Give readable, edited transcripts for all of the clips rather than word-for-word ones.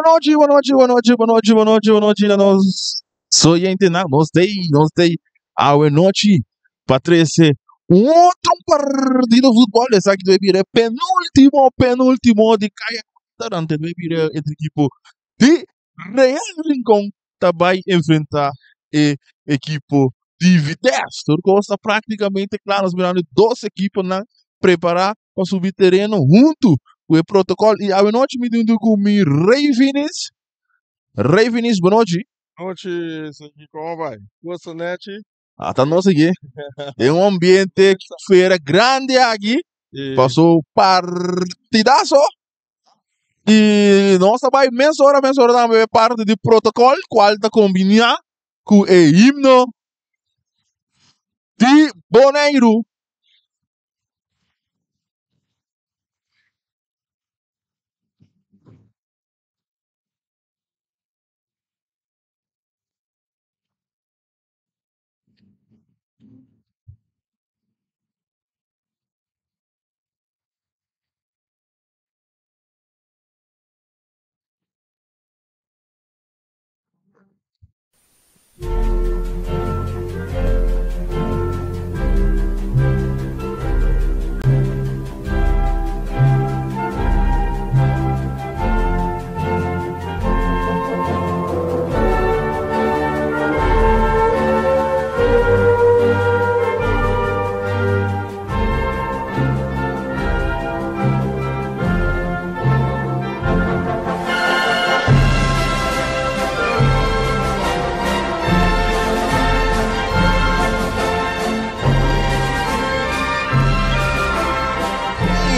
Bonochi, bonochi, bonochi, bonochi, bonochi, bonochi na nos oyentenan. Nos tei, nos tei awe nochi pa trece un otro partido futbol. Esaki ta bira e penultimo, penultimo di Kaya Cuenta. Dan ta bira entre ekipo di Real Rincon ta bai enfrenta e ekipo di Vitesse. Tur kos ta práktikamente kla. Nos mirando dos ekiponan prepará pa subi tereno huntu ku e protokòl. I awe nochi mi tin huntu ku mi Rey Finis. Rey Finis, bonochi. Nochi, Sergi, komo bai? Gosto nechi? Ata nos aki den un ambiente fera grandi aki. Pasó partidazo. I nos ta bai mesora mesora tambe parti di protokòl kual ta kombiná ku e himno di Boneiru.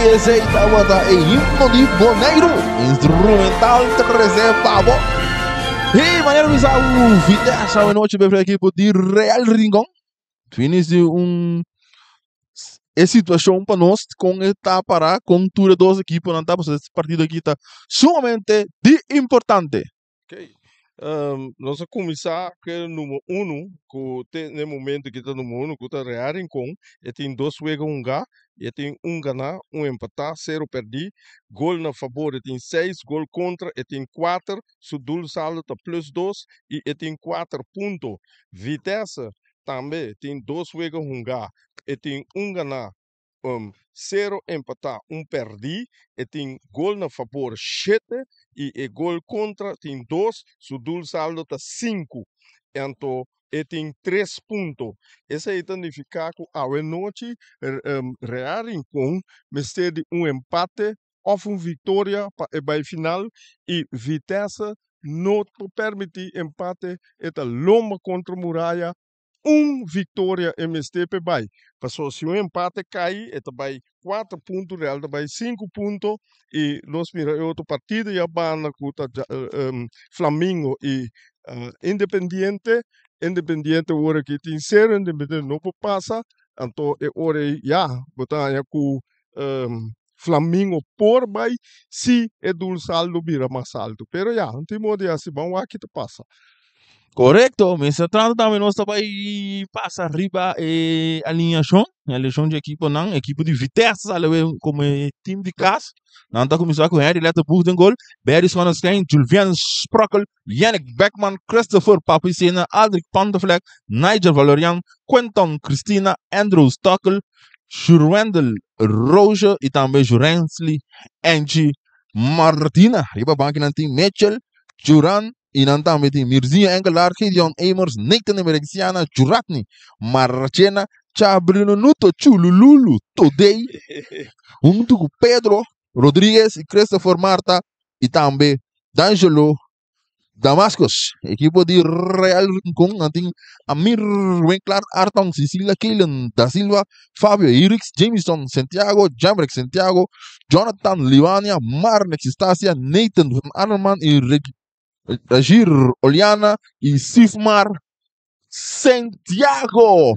I esei tabata e himno di Boneiru, instrumental trese pa bo. I manera bisa Vitesse awenochi befre ekipo di Real Rincon. Finis di un e situacion pa nos con e ta para con tur e dos equiponan ta pasobra e partido aki ta sumamente di importante. Ok, nos a cuminsa cu e numero uno cu te na e momento aki ta numero uno cu ta Real Rincon, e tin dos wega hunga, e tin un gana, un empata, cero perdi, gol na fabor e tin seis, gol contra e tin cuater, su doel saldo ta plus dos y e tin cuater punto. Vitesse Tambe tin dos wega hungá, e tin un ganá, sero empatá, un pèrdí. E tin gol na fabor shete i e gol kontra tin dos, su dul saldo ta sinku. Anto e tin tres punto. Esei ta nifiká ku awe nochi Real Rincon mester di un empate òf un viktoria pa e bai final i Vitesse no por permití empate, e ta lomba kontra muraya, un viktoria e mester p'e bai, pasobra si un empate kai e ta bai kuater punto, Real ta bai sinku punto i nos mira e otro partido ya banda ku ta Flamingo i Independiente, Independiente ora aki tin sero, Independiente no por pasa, anto e ora ei ya bo ta haña ku Flamingo por bai si e doel saldo bira mas alto. Pero ya, no tin modo di hasi, ban wak ki ta pasa. Korekto, mester trata tambe nos ta bai pasa riba e alineashon, e alineashon di ekiponan, ekipo di Vitesse sali awe komo e team di kas. Nan ta kuminsá ku Henry Letterboeg den gol, Barry Schonestein, Julvian Sprokkel, Yannick Beckman, Christopher Papisena, Aldrich Panteflek, Nigel Valerian, Quenton Christina, Andrew Stokkel, Shurwendel Roosje y tambe Jurensley Angie Martina. Riba banki nan tin Mitchell, Juran y nan tambe tin Mirzinho Engelar, Gideon Amers, Nathan Emerenciana, Juratni Marchena, Chabrino Nuto, Chulululu, Todey, hunto cu Pedro Rodriguez y Christopher Marta y tambe D'Angelo Damascus. Ekipo di Real Rincon nan tin Amir Winklar, Arton, Cecilia, Keilen da Silva, Fabio Hirix, Jamison Santiago, Jamrick Santiago, Jonathan Livania, Marnex Estacia, Nathan van Arnman y Rajir Oliana y Sifmar Santiago.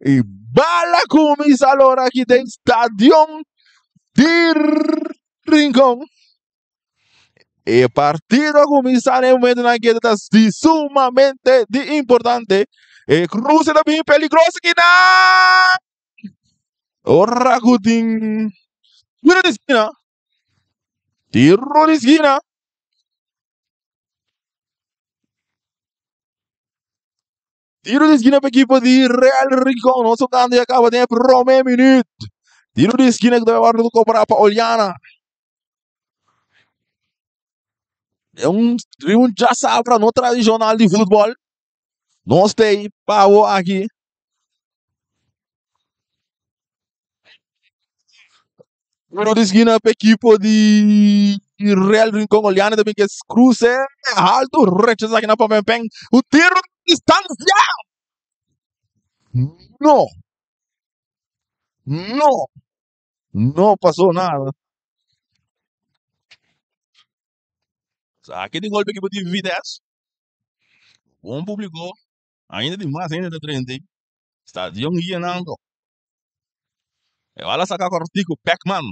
Y bala cuminsa alora aki den stadion di Rincon. E partido a kuminsá na e momentonan ke ta di sumamente di importante. E cruce ta bin peligroso kinan. Ora ku tin tiro di skina. Tiro di skina. Tiro di skina pa ekipo di Real Rincon. Nos tocando ya caba den e prome minuut. Tiro di skina ku ta wòrdu kobrá pa Oliana. E un un djasabra no tradishonal di futbòl. Nos tei pa awo aki. Tiro di skina pa ekipo di Real Rincon. Oliana ta bin ke kruse alto rechasa aki na pa Pènpèn. Un tiro di distansia. No. No. No pasó nada. Aki di golpe ekipo di Vitesse. Bon publico. Ainda tin mas hende ta drenta. Stadion yenando. E bala saca cortico. Beckman.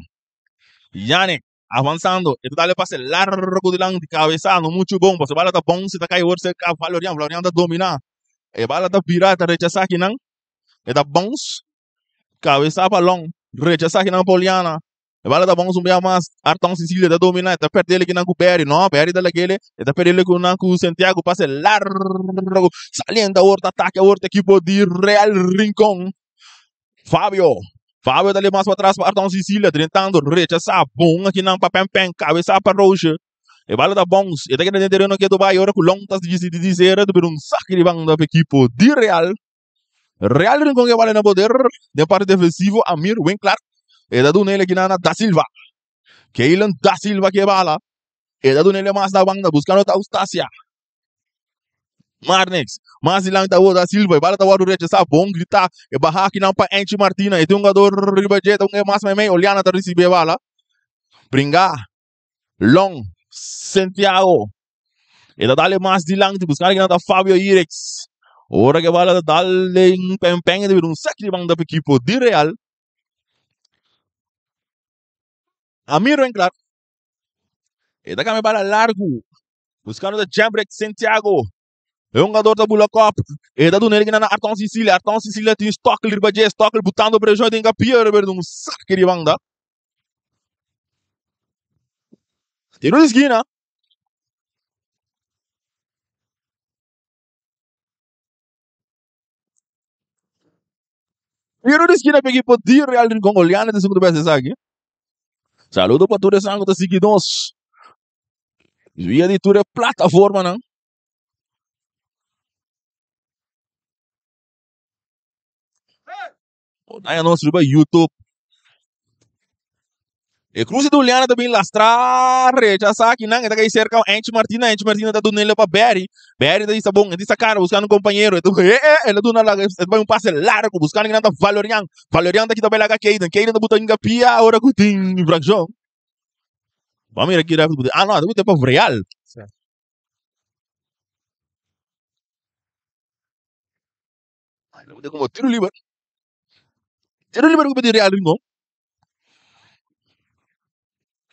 Yannick avanzando. E ta dale pase largo dilanti. Cabeza no mucho bon. Pasobra bala ta bon. Si ta cay awor cerca Valorian. Valorian ta domina. E bala ta bira. Ta rechasa akinan. E ta bounce. Cabeza balon. Rechasa akinan pa Oliana. E bala ta bounce un bia mas. Arton Cecilia ta domina. E ta perde el akinan cu Berry. No, Berry ta lagele. E ta perde el akinan cu Santiago. Pase largo. Saliendo awor ta atake awor ta ekipo di Real Rincon. Fabio. Fabio ta mas patras pa Arton Cecilia. Drentando. Rechasa. Bon akinan pa Pènpèn. Cabeza pa Roosje. E bala ta bounce. E ta keda den tereno ketu bai. Ora cu Long ta dicidi di cera. Ta bira un saki di banda pa ekipo di Real. Real Rincon ke bala na poder den parte defensivo Amir Winklar e ta duna el aki na Da Silva. Keilen Da Silva ke bala e ta duna el mas na banda buscando ta Eustacia. Marnix mas dilanti ta Da Silva e bala ta wordo rechasa bon grita e baha aki nan pa Enchi Martina e tin un jugador riba dje ta un mas meimei Oliana ta ricibi e bala. Bringa Long Santiago E ta dale mas dilanti buscando kinan ta Fabio Irex. Ora ke bala ta dale un pen pen e ta bira un saki di banda pa ekipo di Real. Amir Winkler. E ta cambia bala largo. Buscando ta Jembrek Santiago. E hungador ta bula kop. E ta duna el kinan na Arton Sicilia. Arton Sicilia tin Stokkel riba dje. Stokkel butando presión den kapia riba un saki di banda. Tiro di skina. Tiro di skina pa ekipo di Real Rincon. Oliana ta segundo bes esaki. Saludo pa tur esnan ku ta sigui nos via di tur e plataformanan. Daña nos riba YouTube. E cruce di Juliana ta bin lastra rechasa akinan. E ta kai cerca Angie Martina. Angie Martina ta dunele pa Barry. Barry ta disa bon. E disa cara buscando un compañero. E ta eh eh. El a duna laga. E ta bai un pase largo buscando kinan ta Valorian. Valorian ta kita bai laga Kaden. Kaden ta buta inga pia ora cu tin infraccion. Ba mira ki ref. Ah no, ta buta pa Real. Como tiro liber. Tiro liber ku di Real Rincon.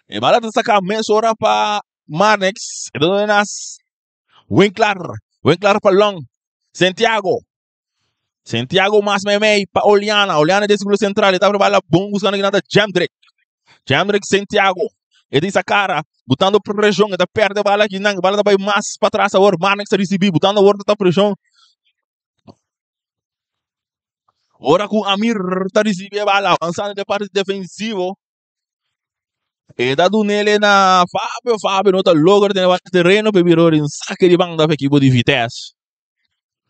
E bala ta saca mesora pa Marnix. E ta nas Winklar. Winklar pa Long. Santiago. Santiago mas meimei pa Oliana. Oliana den círculo central. E ta bala bon buscando que nada Jendrik. Jendrik Santiago. E ta isa cara. Botando presión. E ta perde bala aqui. Nan. Bala ta bai mas pa atrás awor. Marnix ta recibi. Botando awor ta presión. Ora ku Amir ta risibi e bala avansando den parti defensivo. E ta dunele na Fabio. Fabio no ta logra tene bala tereno pe bira ora un sake di banda pa ekipo di Vitesse.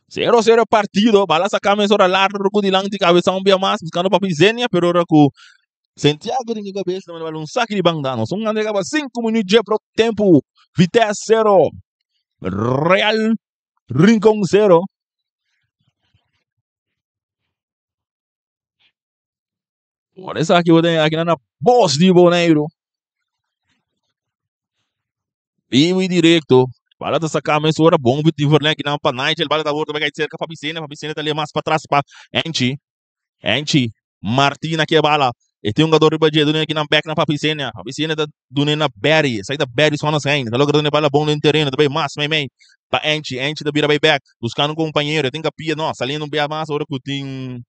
0-0 e partido. Bala saka mes ora largo dilanti kabesa un bia mas buskando pa Pizenia pero ora ku Santiago den e kabesa ta manda bala un sake di banda. Nos un anda kaba 5 minuut dje pro tempu. Vitesse 0 Real Rincon 0. Por esaki bo ten aki na Bos di Boneiru. Vivo y directo. Bala ta saca mesora bon di verleng aki nan pa Nigel. Bala ta wordo bai cerca pa Vicente. Pa Vicente ta le mas pa tras pa Enchi. Enchi. Martina ke bala. E tin un jugador riba dje. Dune aki nan back na Papi Senia. Papi Senia ta dune na Barry. Esaki ta Barry Sonnenschein. Ta logra dune bala bon den tereno. Ta bay mas mei mei pa Enchi. Enchi ta bira bay back. Buscando un compañero. E tin kapia. No, saliendo un bia mas ora cu tin.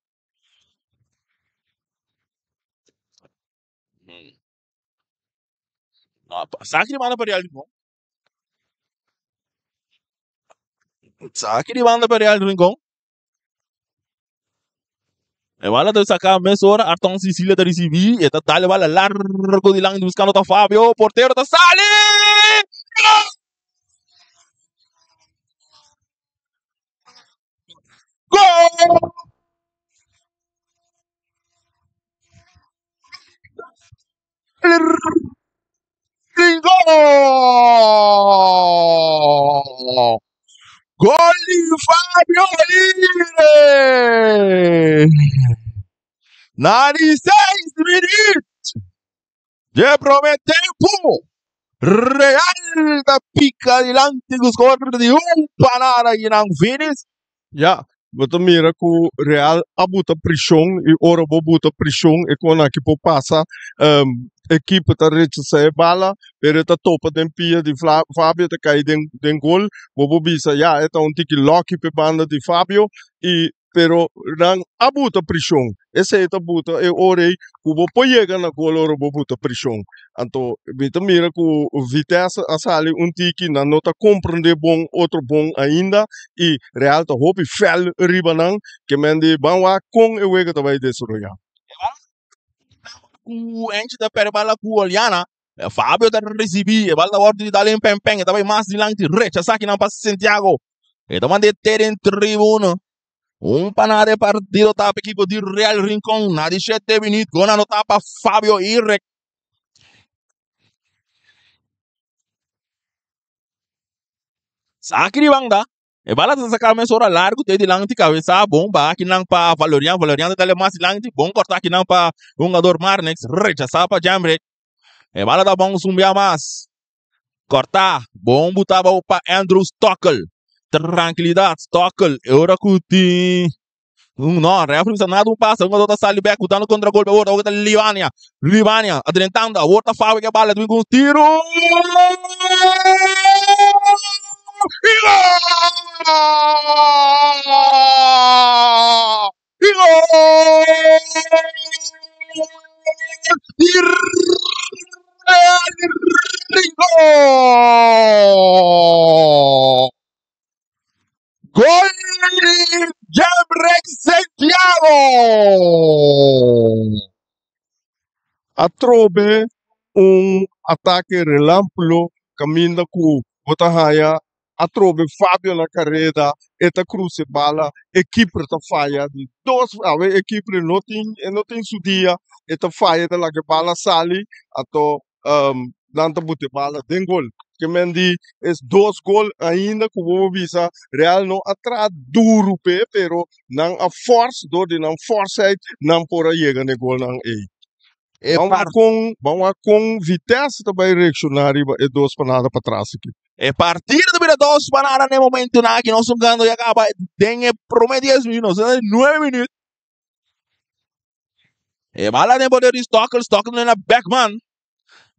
No, saki di banda pa Real Rincon. Saki di banda pa Real Rincon. E bala ta saca mesora, Arton Sicilia ta ricibi, e ta dal e bala largo dilanti buscando ta Fabio, portero ta sali! Gol! Gol! Gol di Fabio Aguirre! Na di seis minuut dje prome tempo, Real ta pica dilanti cu score di un pa nada y nan finis. Ya, bo ta mira ku Real a buta preshon i ora bo buta preshon e kon aki por pasa. Ekipo ta rechasá e bala, pero e ta topa den pia di Fabio ta kai den den gol. Bo por bisa ya e ta un tiki lucky p'e banda di Fabio i pero nan a buta preshon. Esei ta buta e ora ei ku bo por yega na gol ora bo buta preshon. Anto mi ta mira ku Vitesse a sali un tiki, nan no ta komprendé bon otro bon ainda i Real ta hopi fèl riba nan ke men di ban wak kon e wega ta bai desaroyá. Ku Enchi ta pèrdè bala ku Oliana, Fabio ta risibí e bala ta wòrdu di dal en pèn pèn e ta bai mas dilanti rechasá kinan pa Santiago. E ta manda e te den tribuna. Un pa nada e partido ta pa ekipo di Real Rincon. Na di shete minuut gol anotá pa Fabio Irek. Saki di banda. E bala ta saká mesora largu te dilanti kabesa bon baha kinan pa Valerian. Valerian ta dale mas dilanti. Bon kòrtá kinan pa hungador Marnix. Rechasá pa Jamrick. E bala ta bon sumbia mas. Kòrtá. Bon butá bou pa Andrew Stockel. Trankilidat Stockel. E ora ku tin un no, refri bisa nada un pasa. Hungador ta sali bek butando kontra golpe. Awor ta Libania. Libania adrentando. Awor ta Fawe ke bala. Tin ku un tiru. I gol! I gol! Di Real Rincon! Gol di Jamrex Santiago! Atrobe un atake relampulo kaminda ku bo ta haña atrobe Fabio na kareda, e ta krusa e bala, e kiper ta faya di dos, awe e kiper no tin e no tin su dia, e ta faya ta laga e bala sali, anto nan ta buta e bala den gol. Ke men di es dos gol ainda ku bo por bisa Real no a traha duru p'e, pero nan a fòrs, dor di nan fòrsheid nan por a yega na e golnan ei. E Ban par wak kon, ban wak kon Vitesse ta bai reakshoná riba e dos panada patras aki. E partido ta bira dos pa nada na e momentonan aki. Nos hungando ya kaba den e prome dies minuut. Nos ta den nuebe minuut. E bala den poder di Stokkel. Stokkel na Beckman.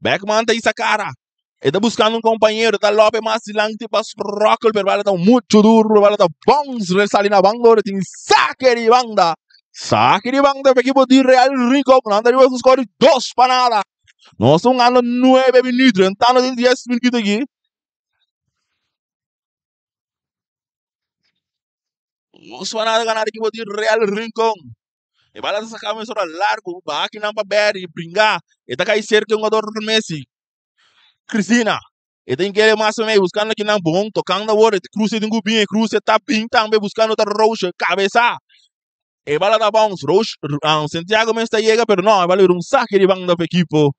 Beckman ta isa cara. E ta buscando un compañero. Ta lope mas dilanti pa Sprokkel. Pero bala ta mucho duro. Bala ta bounce. Resali na banda. Ora tin saque di banda. Saque di banda pa equipo di Real Rincon. Nan ta riba su score di dos pa nada. Nos ta hungando nuebe minuut. Rentando den dies minuut aki. Nos pa nada gana equipo di Real Rincon. E bala ta saca mesora largo. Baha kinan pa Barry. Bringa. E ta cay cerca hungador Messi. Cristina. E ta inkere mas mei buscando kinan bon. Tocando awor. E cruce tin cu bin. E cruce ta bin tambe buscando ta Roche. Cabeza. E bala ta bounce. Roche, Santiago mes ta yega pero no. E bala bira un saque di banda pa equipo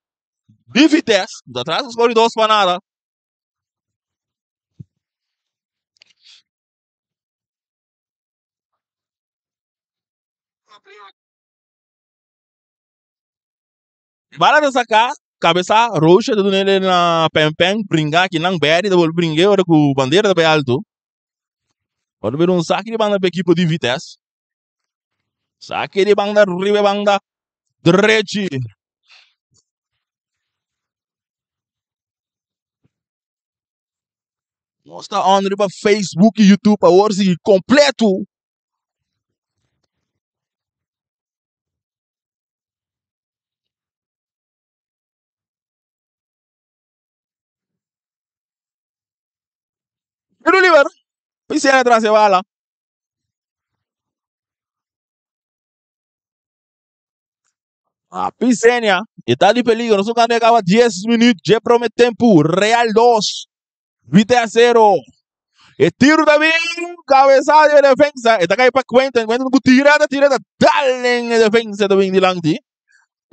di Vitesse. Ta tras score dos pa nada. Bala ta saca cabeza Roosje ta dunele na pen pen bringa kinan Berry ta bolbe bringe ora cu bandera ta bay alto. Ora bira un saki di banda pa equipo di Vitesse. Saki di banda riba e banda drechi. Nos ta on riba Facebook y YouTube awor si completo. Tiro liber. Pisi atrás e bala. Pisenia e ta di peligro. Nos a caba 10 minuut dje prome tempo. Real 2, Vitesse 0. E tiro tambe, cabeza di defensa. E ta cay pa Quentin. Quentin cu tira, tira, dal den defensa tambe dilanti.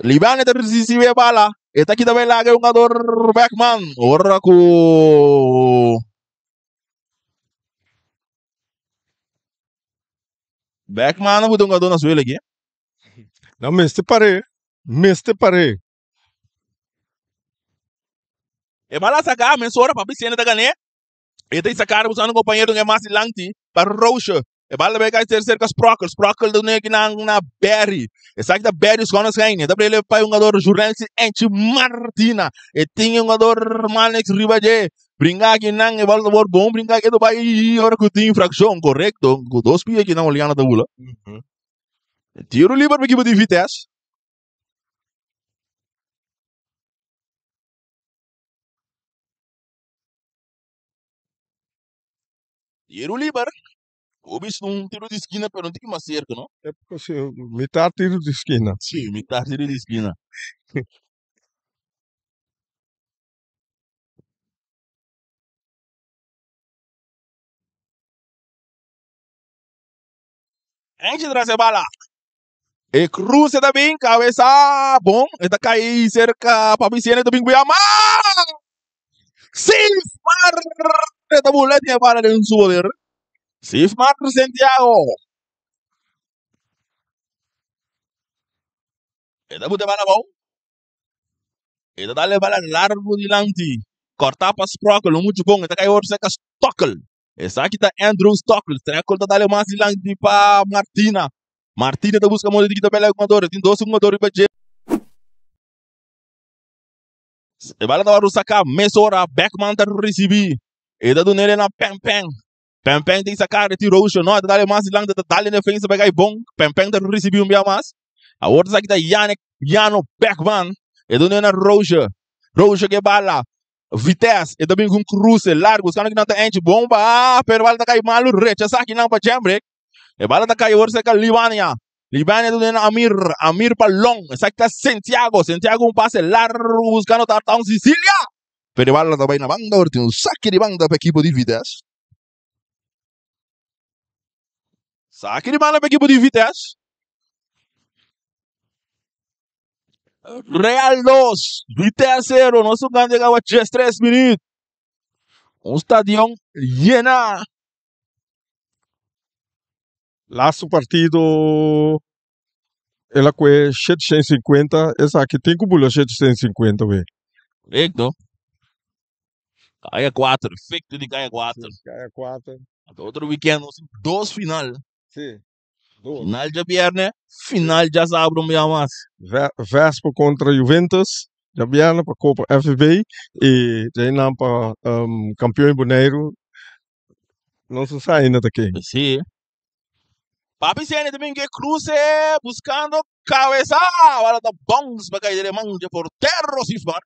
Libane ta recibi e bala. E ta kita laga e hungador Beckman. Ora cu Beckman a bota un hungador na suelo aki. No, mester par'é. Mester par'é. E bala saca, mesora pa Pisenia ta gana. E ta saca buscando un compañero un mas dilanti pa Roosje. E bala bay cay cerca Sprokkel. Sprokkel ta neki na Berry. Esaki ta Berry schoon schijn. E ta brele pa un hungador Jurensi Enchi Martina. E tin un hungador Manex riba dje. Bringa aki nan e bala ta word bon bringa aki bay ora cu tin infraccion. Correcto. Cu dos pia aki nan Oliana ta bula. Tiro liber pa equipo di Vitesse. Tiro liber. Bo visto un tiro di esquina, pero no tin mas cerca, no? E si, mitar tiro di esquina. Si, mitar tiro di esquina. Enche tras e bala. E cruce ta bin, cabeza bon. E ta cai cerca Papi Siena ta bin cuya man. Sifmar ta bula e bala den su poder. Sifmar Santiago. E ta buta bala bou. E ta dale bala largo dilanti. Corta pa Sprokkel, un mucho bon. E ta cai ora cerca Stokkel. Esaki ta Andrew Stokkel. Stokkel ta dale mas dilanti pa Martina. Martina ta busca modo di kita bela jugador. Tin dos jugador riba dje. E bala ta wòrdu saká mesora. Beckman ta risibí. E ta dun'é na Peng Peng. Peng Peng tin saká di Roosje. No, e ta dale mas dilanti. Ta dale defensa pa e kai bon. Peng Peng ta risibí un bia mas. Awor esaki ta Yannick Yano Beckman. E dun'é na Roosje. Roosje ke bala. Vitesse. E ta bin ku un kruse largu. Buscando kinan ta enchi. Bon pa. Pero bala ta kai malu. Rechasá kinan pa Jembrick. E bala ta kai awor serka Libania. Libania ta duna Amir. Amir pa Long. Esaki ta Santiago. Santiago un pase largu buscando Tartan Sicilia. Pero e bala ta bai na banda. Awor tin un sake di banda pa ekipo di Vitesse. Sake di banda pa ekipo di Vitesse. Real 2, Vitesse 0. Nos a yega 3 minuut. Un stadion yena. Laatste partido el a kue 750, esaki tin ku bula 750 we. Correcto. Kaya 4, efecto di Kaya 4. Kaya 4. Otro weekend nos tin dos final. Si, dos. Final djabierne, final djasabra un bia mas. Vespa kontra Juventus djabierne pa Kopa FVB i djainan pa kampion di Boneiru. Nos no sa ainda ta ken. Si. Papi Sene ta bin ke cruce buscando cabeza. Bala ta bounce pa cay den man dje portero Sifmar.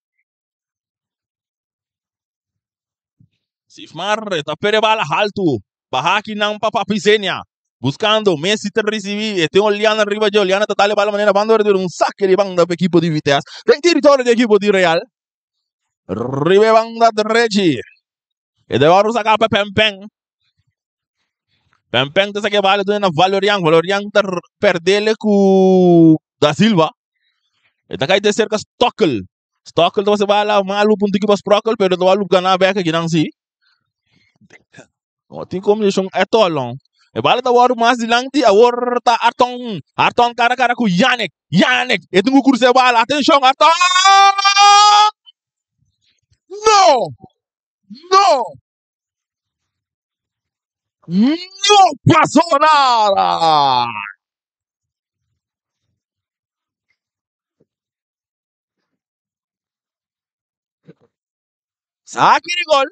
Sifmar ta perde bala haltu. Baha akinan pa Papi Senia. Buscando Messi ta ricibi. E tin Oliana riba dje. Oliana ta dale bala manera banda un saque di banda pa equipo di Vitesse. Den territorio di equipo di Real. Riba e banda drechi. E ta wòrdu saká pa Pèmpèn. Pèmpèn ta saka e bala na Valorian. Valorian ta pèrdele ku Da Silva. E ta kai te serka Stokkel. Stokkel ta pasa e bala malu pa un tiki pa Sprokkel, pero e ta wòrdu ganá bèk akinan si. No tin kombinashon at all no. E bala ta wòrdu mas dilanti awor ta Arton. Arton kara kara ku Yannick. Yannick e tin ku krusa e bala. Atenshon Arton! No! No! No pasó nada! Saki di gol.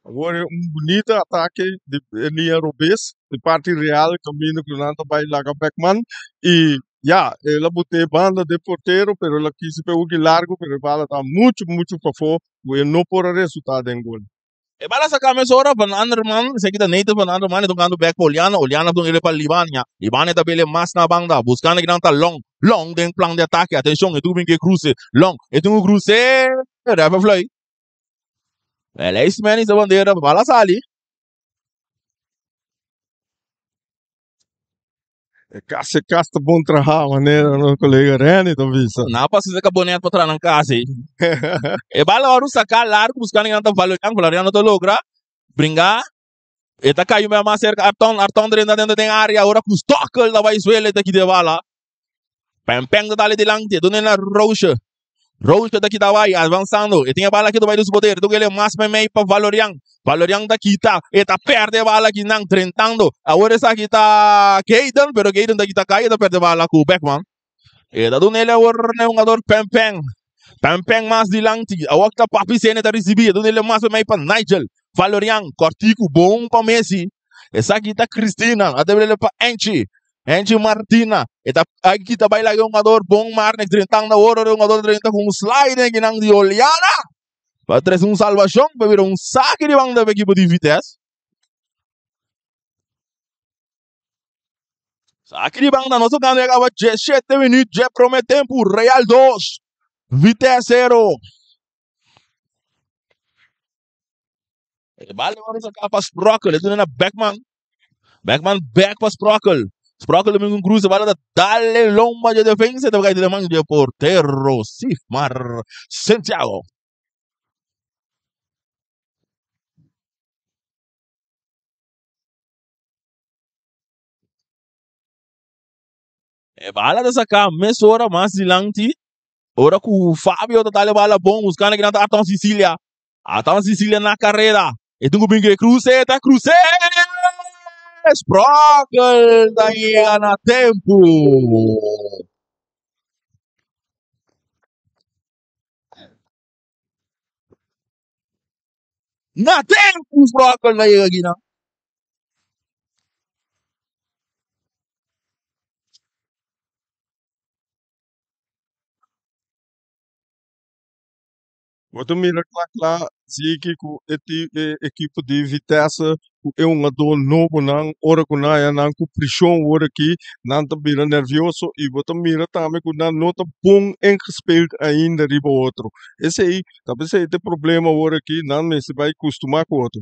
Awor e un bunito atake di e liña robes di parti Real caminda cu nan ta bay laga Beckman y ya el a bute banda den portero pero el a kisi pe hoki largo pero e bala ta mucho mucho pafo cu e no por a resulta den gol. E bala saca mesora Van Anderman, esaki ta Nathan Van Anderman, e tocando back pa Oliana, Oliana ta duna pa Libania, Libania ta bele mas na banda, buscando kinan ta Long, Long den plan di atake, atencion, e tin cu bin cu e cruce, Long, e tin cu cruce, ref a fluit. El ijsman hisa bandera, bala sali. E kas e kas ta bon traha manera nos kolega Renny ta bisa. Na pasa se ka bonet pa traha nan kas ei. E bala ora saka largo buscando nan ta Valerian, Valerian no ta logra bringa. E ta kai un bes mas cerca Arton, Arton drenta dentro den area ora ku Stokkel ta bai suela e ta kita e bala. Peng Peng ta dale dilanti, e duna na Roosje. Roosje ta kita bai, avanzando. E tin e bala aki ta bai den su poder. Duna ele mas meimei pa Valorian. Valorian ta kita, e ta perde e bala aki nan, drentando. Awor esaki ta Gaden, pero Gaden ta kita kai, e ta perde bala ku Beckman. E ta duna ele awor na e hungador Peng Peng. Peng Peng mas dilanti. Awor ta Papi Sene ta risibi, e duna ele mas meimei pa Nigel. Valorian, kòrtiku, bon pa Messi. Esaki ta Cristina, a debe ele pa Enchi. Angie Martina, e ta aki ta bai laga e hungador bon Marnix drentando awor ora e hungador drenta ku un slide den kinan di Oliana pa trese un salbashon pa bira un saki di banda pa ekipo di Vitesse. Saki di banda nos tokando ya kaba 17 minuut dje prome tempu Real 2 Vitesse 0. E bal ora sa pa Sprokkel, e duna na Beckman. Beckman back pa Sprokkel. Sprokkel domingo un cruce, bala da dale lomba de defensa, te cai de man de portero Sifmar Santiago. E bala ta saca mesora mas dilanti. Ora cu Fabio ta dale bala bon, buscando que ta Arton Sicilia. Atan Sicilia na careda. E tin cu bin cu e cruce, ta cruce! Sprokkel ta yega na tempo. Na tempo Sprokkel ta yega aki nan. Bo ta mira kla kla Ziki ku e ti e ekipo di Vitesse ku e hungadó nobonan ora ku nan haña nan ku preshon wor aki nan ta bira nervioso i bo ta mira tambe ku nan no ta bon ingespeeld ainda riba otro. Esei ta p'esei ta e problema wor aki nan mester bai kustumá ku otro.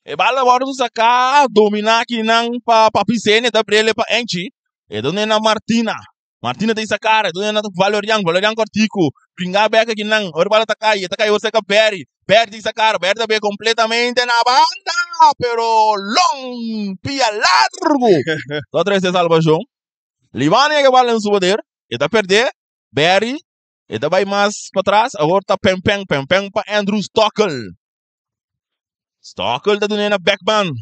E bala wòrdu saká dominá akinan pa Papi Sene ta brele pa Enchi e done na Martina. Martina ta Isakar, e duna na Valorian, Valorian kòrtiku, bringa bèk aki nan, ora bala ta kai, e ta kai ora serka Berry, Berry ta Isakar, Berry ta bay kompletamente na banda, pero long, pia largu, ta trese salbashon. Limani a ke bala den su poder, e ta pèrdè, Berry, e ta bay mas patras, awor ta Pènpèn, Pènpèn pa Andrew Stokkel, Stokkel ta dun'e na Beckman.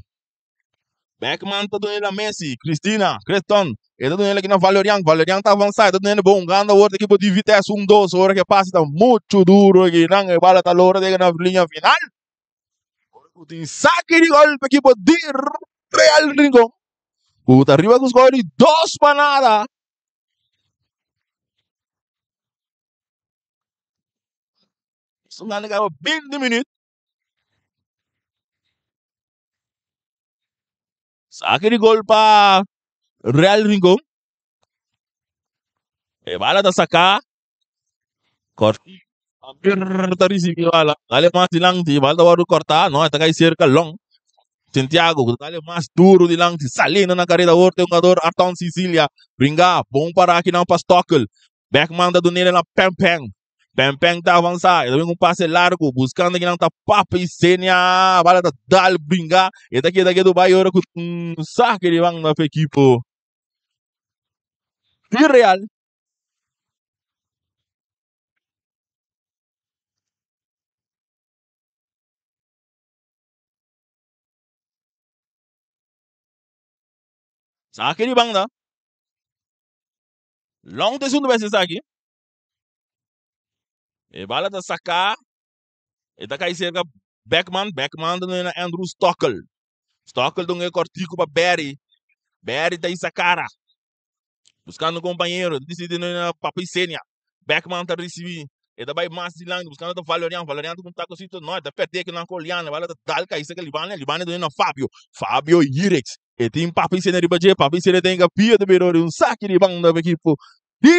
Beckman ta dun'e na Messi, Cristina, Creston, e ta dun'e aki na Valerian, Valerian ta avansa, e ta dun'e bon, gana awor ta ekipo di Vitesse, un dos, ora ke pase ta mucho duro aki nan, e bala ta logra yega na liña final. Ora ku tin saki di gol pa ekipo di Real Rincon, ku ta riba ku score di dos pa nada. Su gana kaba 20 minuut. Saki di gol pa Real Rincon. E bala ta saká. Kòrta ta risibí bala. Dale mas dilanti. Bala ta wòrdu kòrtá. No, e ta kai serka Long. Santiago ku ta dale mas duru dilanti. Saliendo na kareda awor ta e hungador Arton Sicilia. Bringa. Bon pará akinan pa Stokkel. Beckman ta dun'e na Pènpèn. Pènpèn ta avansá, e ta bin ku un pase largu, buskando kinan ta Papi Senia. Bala ta dal bringa, e ta keda ketu bai ora ku un sake di banda pa ekipo di Real. Sake di banda. Long ta esun ta bai hasi esaki. E bala ta saká. E ta kai serka Beckman. Beckman ta na Andrew Stokkel. Stokkel ta un e kòrtiku pa Barry. Barry ta isa kara. Buskando kompañero. Ta disidi na Papi Senia. Beckman ta risibí. E ta bai mas dilanti buscando ta Valerian. Valerian ta cu un tacocito. No, e ta perde cu nan cu Oliana. Bala ta dal cay cerca Libane. Libane duna na Fabio. Fabio Yirex. E tin Papi Sene riba dje. Papi Sene ten capia ta bira ori un saki di banda pa equipo di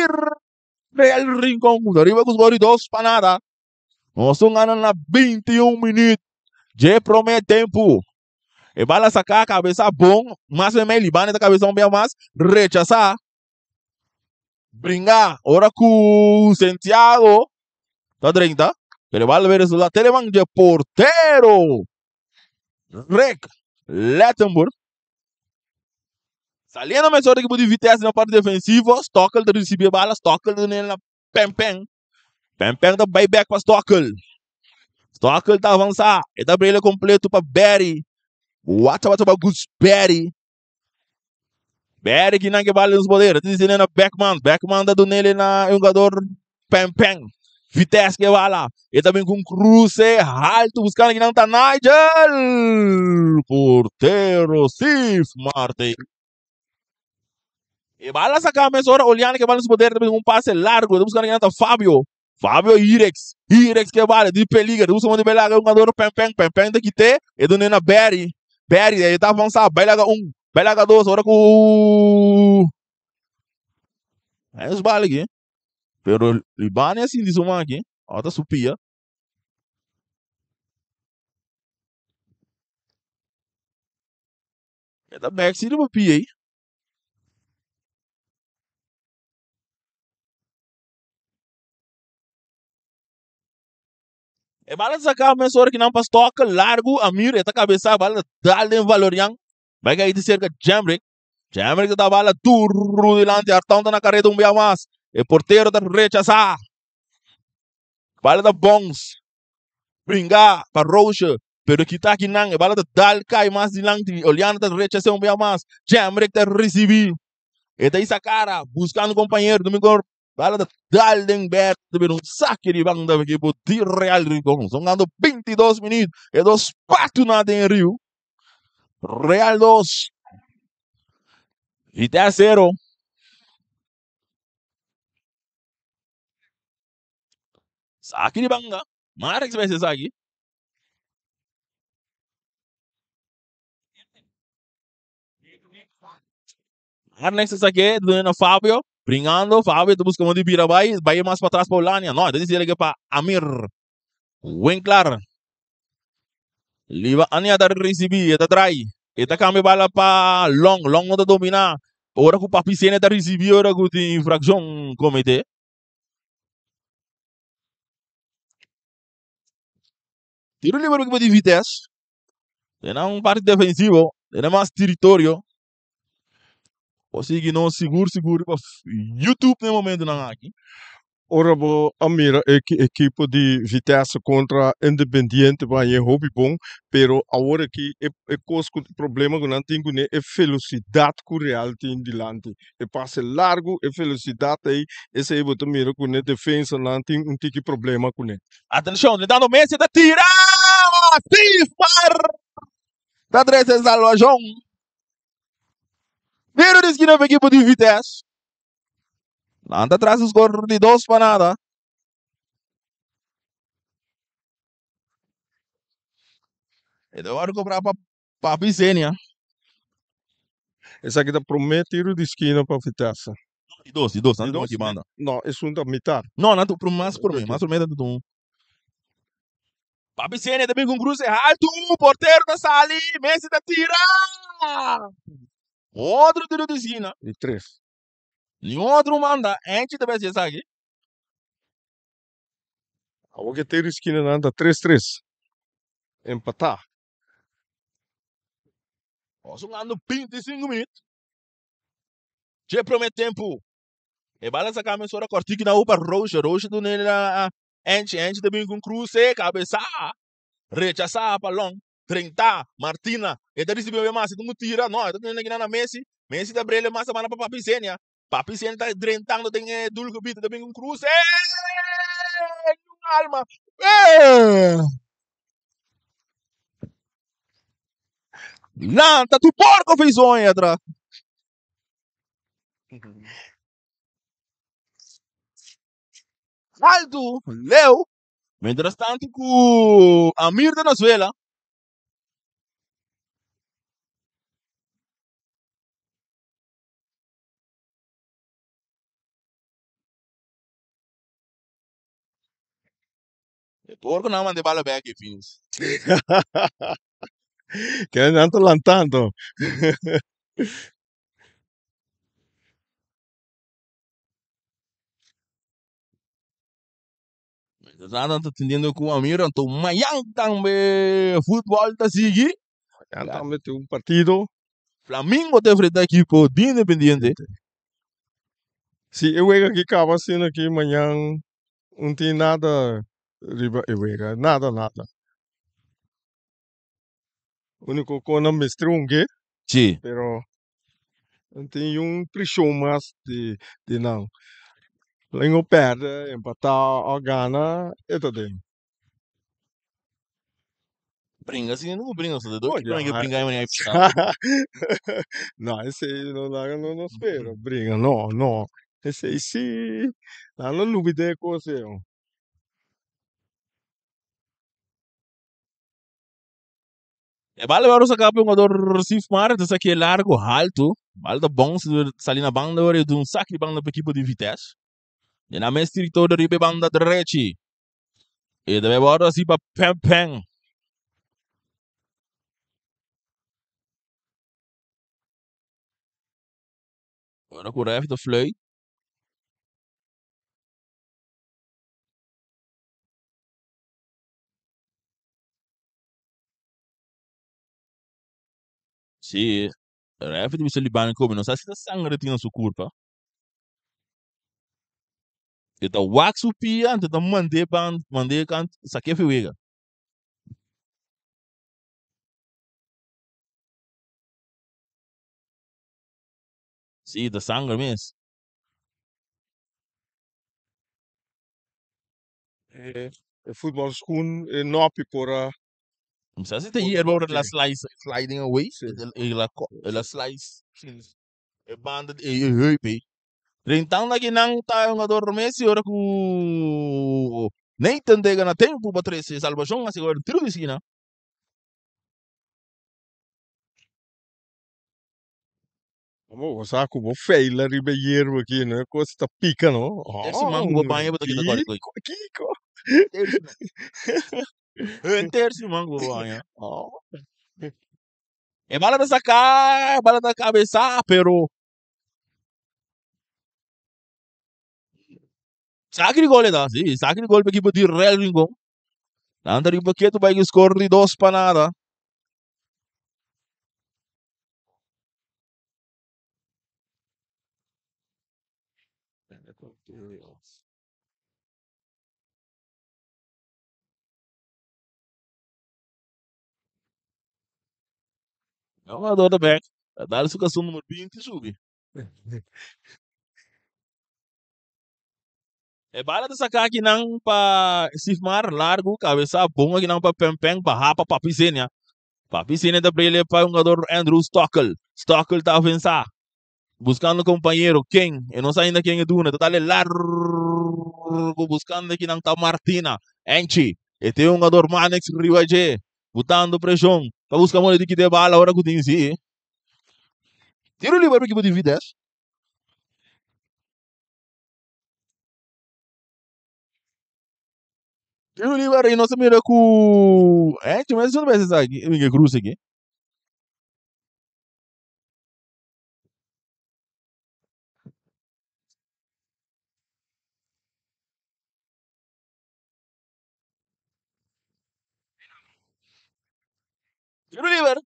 Real Rincon. Cu ta riba cu score di 2-0. Nos ta gana na 21 minuut dje prome tempo. E bala saca cabeza bon. Mas meme Libane ta cabeza un bia mas. Rechasa. Bringa ora cu Santiago ta drenta. Pero e bala bira resulta teleman dje portero Rick Lettenburg. Saliendo mesora di equipo di Vitesse na parte defensivo. Stokkel ta ricibi e bala. Stokkel ta duna na Pen Pen. Pen Pen ta bay back pa Stokkel. Stokkel ta avansa. E ta brele completo pa Barry. Watcha watcha pa Gus Barry. Barry ki nan ke bala den su poder. Ta diciendo na Beckman. Beckman ta dunele na e jugador Pen Pen. Vitesse ke bala. E ta bin ku un cruce alto buscando ki nan ta Nigel. Portero Steve Martin. E bala saca mesora Oliana ke bala den su poder. Ta bin un pase largo. Ta buscando ki nan ta Fabio. Fabio Hirex. Hirex ke bala di peliger. Ta busca di belaga jugador Pen Pen. Pen Pen ta kite. E dune na Barry. Barry e ta avansa. Bai laga un. Bai laga dos. Ora ku Es bala aki. Pero Libani a sinti su man aki. Ora ta su pia. E ta bek si riba pia ei. E bala saca mesora ki nan pa stoka largo Amir e ta cabeza bala dal den Valorian bai caí di cerca Jamrick Jamrick ta da bala duro dilanti Artão ta na carreta un bia mas e portero ta rechasa bala ta bons bringa pa Roche pero kita ki nan e bala ta dal cai mas dilanti Oliano ta rechasa un bia mas Jamrick ta ricibi e ta isa cara buscando compañero Domingo Bala ta dal den bèt ta bira un saki di banda pa ekipo di Real Rincon. Son gando 22 minuut. E dos patu na den riu. Real 2. Vitesse 0. Saki di banda. Marix bai se saki. Arnex ta sake, duna na Fabio. Bringando, Fabio ta buska modo di bira bai, bai mas patras pa Ulania. No, ta disi pa Amir. Winklar. Liba Ania ta risibi, e ta drai. E ta kambia bala pa Long. Long no ta domina. Ora ku Papi Sene ta risibi, ora ku tin infrakshon komete. Tiro liber pa ekipo di Vitesse. Tene un parti defensivo, tene mas teritorio. Bo sigui nos sigur sigur riba YouTube na e momentonan aki. Ora bo a mira e ekipo di Vitesse kontra Independiente bo hañ'é hopi bon, pero awor aki e e kos ku problema ku nan tin kuné e felosidat ku Real tin dilanti. E pase largu, e felosidat ei, esei bo ta mira ku ne defensanan tin un tiki problema kuné. Atenshon, Leandro Messi ta tira! Steve Mar ta trese salvashon. Tiro di skina pa ekipo di Vitesse. Nan ta tras un skor di 2-0. E ta wòrdu kobrá pa Papi Senia. Esaki ta promé tiro di skina pa Vitesse. Di dos, di dos. Nan ta tuma ki banda. No, esun ta mitar. No, nan ta mas promé. Mas promé nan ta tuma. Papi Senia ta bin ku un kruse haltu. Portero ta sali. Messi ta tira. Otro tiro di skina. Di tres. Ni otro manda. Enchi ta besi esaki. Awor ke tiro di skina nan ta tres tres. Empatá. Nos jugando 25 minuut. Dje prome tempu. E bala saca mesora cortico na upa Roosje. Roosje duna ele na Enchi. Enchi ta bin cu un cruce. Cabeza. Rechasa pa Long. 30. Martina. E ta ricibi obe mas. E ta un tira. No, e ta tene na Messi. Messi ta brele mas a manda pa Papi Senia. Papi Senia ta drentando den e doelgebied. E ta bin cu un cruce. Un alma. Eh! Lanta tu porco frisonha atrás. Altu, leu. Mientras tanto ku Amir ta na suela. E porco nan manda e bala bek e finis. Kende nan ta lantando. Mientras tanto nan ta tendiendo ku Amir anto mayan tambe futbol ta sigui. Mayan tambe tin un partido. Flamingo ta enfrenta ekipo di Independiente. Si e wega aki kaba asina aki mañan un tin nada riba e wega, nada nada. Unico con nan mester hungue, pero un tin un presion mas di nan. Len perde, empata o gana, e ta den. Bringa si no bringa so de dois Oh, que ja. bringa aí aí. No, esey no laga no no spera. Bringa, no, no. Esey si. Nan no lubida e cos ey. E bala agora saca pa jogador Sifmar, entonces aqui é largo, alto. Bala tá bom, se sali na banda agora, de um saque de banda para equipe de Vitesse. E na mes território riba banda direita. E deve agora assim para Pem Pem. Agora com o ref da fluit. Si, ref di bisa libano come, no sa si ta sangre tin na su curpa. E ta wak su pia, anto ta mand'é ban, mand'é kant, sak'é fi wega. Si, ta sanger mes. E, e futbol schoen, e nopi por a Mi sa si ta por hierba ora la toque. slice, sliding away, Si. e la, e la slice, e banda, e heup ei. Rentando aki nan ta hungador Messi ora ku Nathan ta yega na tempu pa trese salbashon a sigui tiro di skina. Amo bo sa ku bo feila riba e yerba aki no e kos ta pika no. Tersi man ku bo baña bo ta kita kore koi. Kiko kiko. Tersi man. Un tersi man ku bo baña. Oh. E bala ta saka, e bala ta kabesa, pero Saki di gol e ta, si, saki di gol pa ekipo di Real Rincon. Nan ta riba ketu bai ku skor di 2-0. E hungador ta bek, ta dal su kason numero 20 subi. E bala ta saka akinan pa Sifmar, largu, kabesa bon akinan pa Pempen, baha pa Papi Senia. Papi Senia ta brele pa e hungador Andrew Stockel. Stockel ta avensa, buskando kompañero, ken? E no sa ainda ken e duna, ta dale largu buskando akinan ta Martina. Enchi, e tin e hungador Manex riba dje, butando preshon, ta buska moda di kita e bala ora ku tin si. Tiro liber pa ekipo di Vitesse. Tiro liber y nos a mira cu eh, chama ese segundo vez aquí, Miguel Cruz aquí. Tiro liber.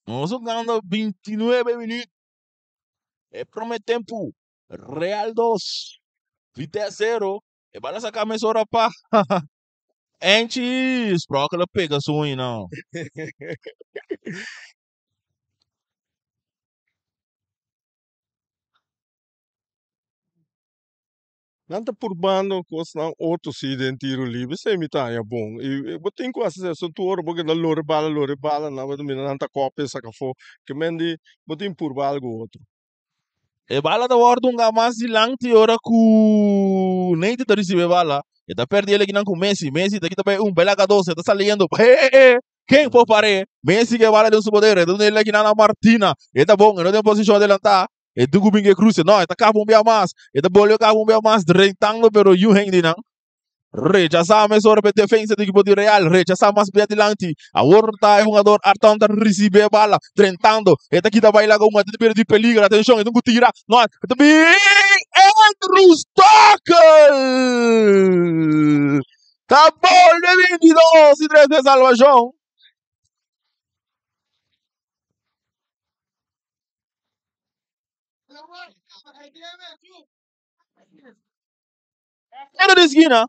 Nos jugando 29 minutos. E prome tempo. Real 2, Vitesse 0. E bala saca mesora pa Enchi Sprokel a pega su no. Nan ta purbando cosnan otro si den tiro libre, esey mi ta haña bon. Y bo tin cu haci eso tur ora bo keda lore bala, lore bala, nan bo ta mira nan ta copia saca afo. Ke men di bo tin purba algo otro. E bala ta wòrdu hunga mas dilanti ora ku Nathan ta risibi e bala. E ta perdi el ekinan ku Messi. Messi ta kita bay un, bay laga dos, e ta saliendo. He he! Ken por par'é? Messi ke bala den su poder. E ta duna el ekinan na Martina. E ta bon, e no den posishon adelantá. E dugu bin ke kruse. No, e ta kaba un bia mas. E ta bolbe kaba un bia mas, drentando pero yu hendenan. Rechasá mesora pa e defensa di ekipo di Real. Rechasá mas bia dilanti. Awor ta e hungador Arton ta risibí e bala. Drentando. E ta kita bai laga un. E ta bira di peligro. Atenshon, e tin ku tira. No, e ta bin Andrew Stockel! Ta bolbe 22 i 3 de salvashon. Tiro di skina.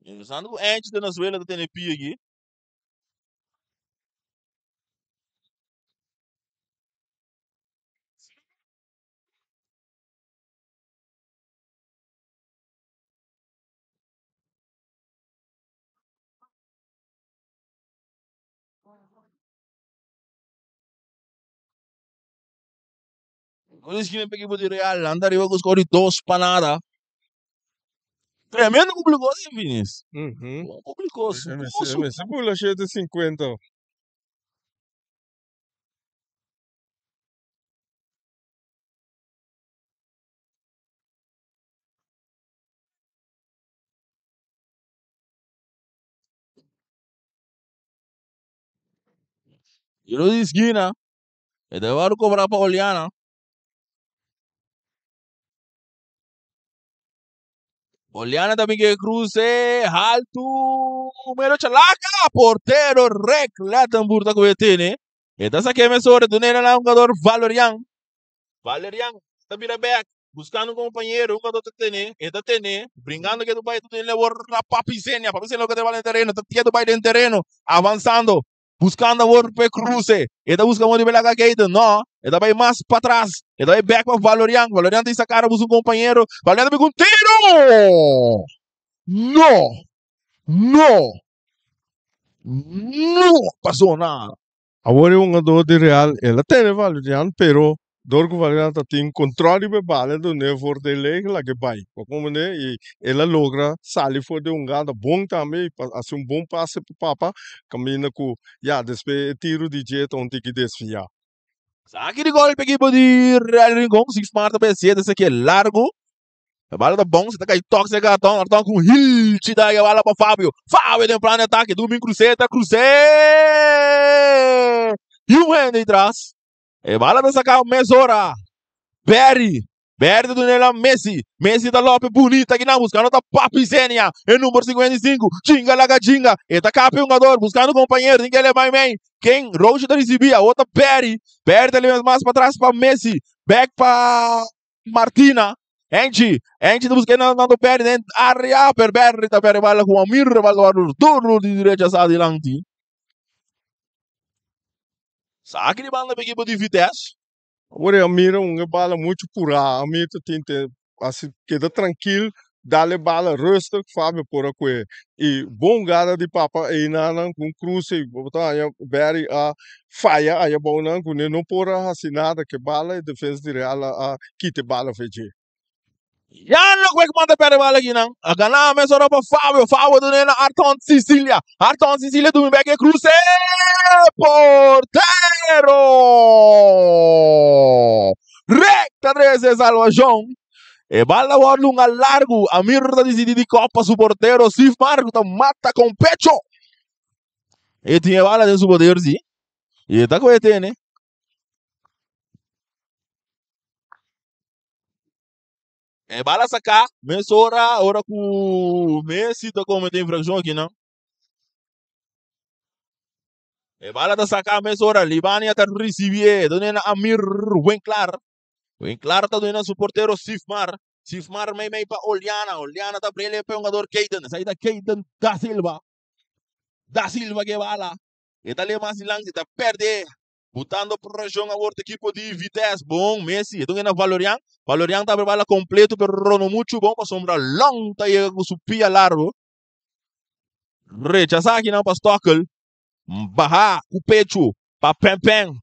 Pensando ku Angie ta na suela ta tene pia aki. Gol di skina pa ekipo di Real. Nan ta riba ku skor di dos pa nada. Tremendo publiko si Finis. Bon publiko. Mester bula 750. Tiro di skina. E ta wòrdu kobrá pa Oliana. Oliana ta bin ke kruse haltu. Mero chalaka. Portero Rick Lettenboer ta kohe tene. E ta sake mesora dun'e na hungador Valerian. Valerian ta bira bek buscando un compañero, un ta tene, e ta tene, bringando ke bai ta tene awor na Papi Zenia, Papi Zenia loke ta den tereno, ta tia bai den tereno, avanzando, buscando awor p'e cruce, e ta busca modo di laga Keita, no, e ta bai mas patras, e ta bai bek pa Valerian, Valerian ta saca busca un compañero, Valerian ta bin cu un tiro! No! No! No pasó nada. Awor e hungador di Real el a tene Valerian pero dor cu Valerian ta tin control riba e bala dun'e for den leg laga e bay bo comprende y el a logra sali for den hungada bon tambe y haci un bon pase pa Papa caminda cu ya despues e tiro di dje ta un tiki desvia. Saki di gol pa ekipo di Real Rincon, Six Marta pa e siete esaki e largo. E bala ta bon, se ta kai tok se Arton, Arton ku hilchi ta e bala pa Fabio. Fabio den plan di atake, Dumin kruseta, krusé! I un hende tras. E bala ta saka mesora. Berry, Berry ta duna el a Messi. Messi ta lope bunita kinan buskando ta Papi Zenia, e number 55. Chinga laga chinga. E ta kapi hungador buskando kompañero, tin ke leba mei. Ken Roche ta risibí, awor ta Berry. Berry ta leba mas patras pa Messi. Back pa Martina, Angie, Angie ta busca Nando Perry den area, pero Perry ta perde bala cu Amir, bala ta duro di derecha sa dilanti. Saki di banda pa equipo di Vitesse. Awor Amir un bala mucho pura, Amir ta tin te asi keda trankil, dale bala rustig, Fabio por a kue. I bon gada di papa einanan ku un cruce i bo ta haña Barry a faya aya bou nan ku ne no por a hasi nada ke bala e defensa di Real a kita e bala fe dje. Ya no kue manda perde bala aki nan. A gana mesora pa Fabio. Fabio dune na Arton Sicilia. Arton Sicilia dumi bek e cruce. Portero! Recta 13 salvacion. E bala wòrdu un a largu. Amir ta disidí di kòp pa su portero Sif Marco ta mata kon pecho. E tin e bala den su poder si. I e ta kohe tene. E bala saká mesora ora ku Messi ta komete infrakshon akinan. E bala ta saká mesora. Libania ta risibié. Done na Amir Winklar. Winklar ta duna su portero Sifmar. Sifmar mei mei pa Oliana. Oliana ta brele pa e hungador Keiden. Esaki ta Keiden da Silva. Da Silva ke bala. E ta lema mas dilanti, ta perde. Butando preshon awor ta ekipo di Vitesse. Bon Messi. E ta na Valorian. Valorian ta abri bala kompleto pero no muchu bon pasobra Long ta yega ku su pia largo. Rechasa akinan pa Stokkel. Baha ku pechu pa Pempen.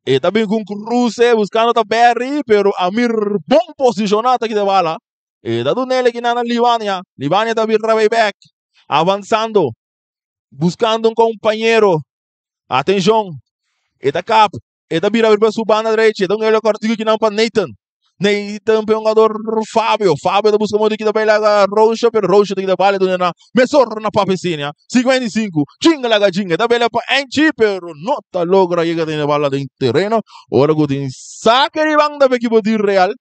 E ta bin ku un kruse buskando ta Berry, pero Amir bon posishoná ta kita bala. E ta dun'el aki nan na Libania. Libania ta bira bai bek, avansando, buskando un kompañero. Atenshon, e ta kap, e ta bira riba su banda drechi, e ta un elo kòrtiku aki nan pa Nathan. Nathan pa e hungador Fabio. Fabio ta buska modo di kita bai laga Roosje, pero Roosje ta kita bala duna na mesora na Papecinia. 55, chinga laga chinga, e ta bela pa Angie, pero no ta logra yega tene bala den tereno. Ora ku tin sake di banda pa ekipo di Real.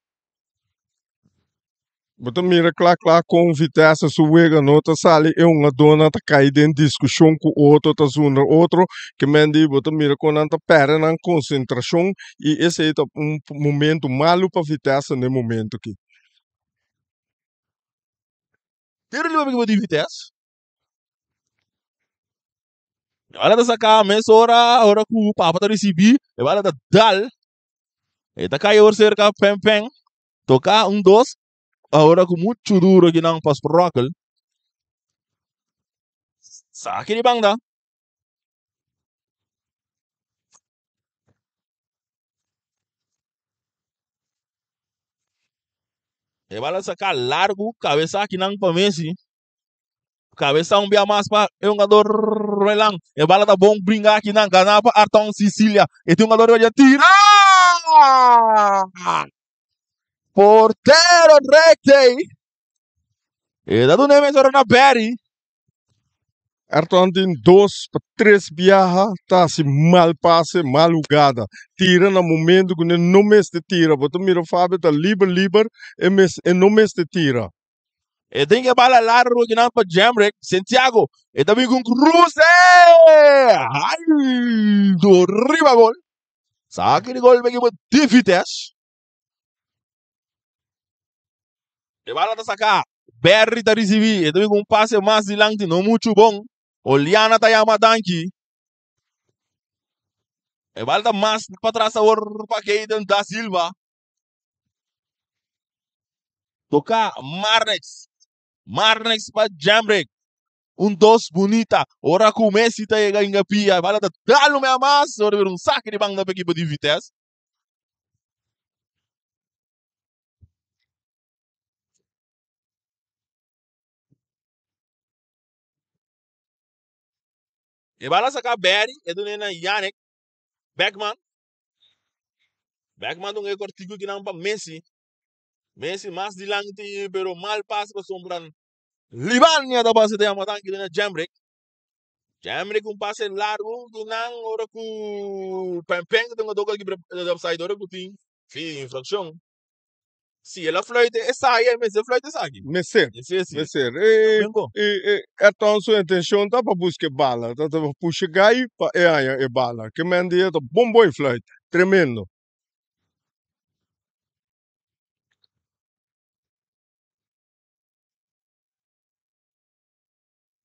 Bo ta mira kla kla kon Vitesse su wega no ta sali e hungadónan ta kai den diskushon ku otro ta zundra otro ke men di bo ta mira kon nan ta pèrdè nan konsentrashon i esei ta un momento malu pa Vitesse na e momento aki. Tiro liber pa ekipo di Vitesse. E bala ta saka mesora ora ku Papa ta risibí e bala ta dal e ta kai awor serka Pen Pen. Toca un dos ahora cu mucho duro aki nan pa Sprockel. Saki di banda. E bala saca largo, cabeza aki nan pa Messi. Cabeza un bia mas pa e hungador Relan. E bala ta bon bringa aki nan, gana pa Arton Sicilia. E tin hungador riba dje tira! Portero recte. E ta duna e mesora na Barry. Ayrton tin dos pa tres biaha ta hasi mal pase, mal hugada. Tira na momento ku e no mester tira. Bo ta mira Fabio ta liber liber, e mes e no mester tira. E tin ke bala largo kinan pa Jamrick. Santiago e ta bin ku un kruse. Alto riba gol. Saki di gol pa ekipo di Vitesse. E bala ta saka. Berry ta risibi. E ta bin ku un pase mas dilanti, no muchu bon. Oliana ta yama danki. E bala ta mas patras awor pa Keiden da Silva. Toca Marnex. Marnex pa Jamrick. Un dos bunita. Ora cu Messi ta yega inga pia. Bala ta dal un mea mas. Ora bira un saque di banda pa equipo di Vitesse. E bala saca Barry. E dune na Yannick. Beckman. Beckman ta un e cortico kinan pa Messi. Messi mas dilanti pero mal pase pasobra Libania ta pasa den Amadan ki den Jamrick. Jamrick un pase largo di nan ora ku Pen Pen ta un doka ki offside ora ku tin si infraccion. Si el a fluit esaki e mester fluit esaki. Mester, Mester si. mester. E, Bingo. e, e, Ayrton su intencion ta pa busca e bala, ta ta pusha gai pa e haña e bala. Ke men di e ta bon bon fluit, tremendo.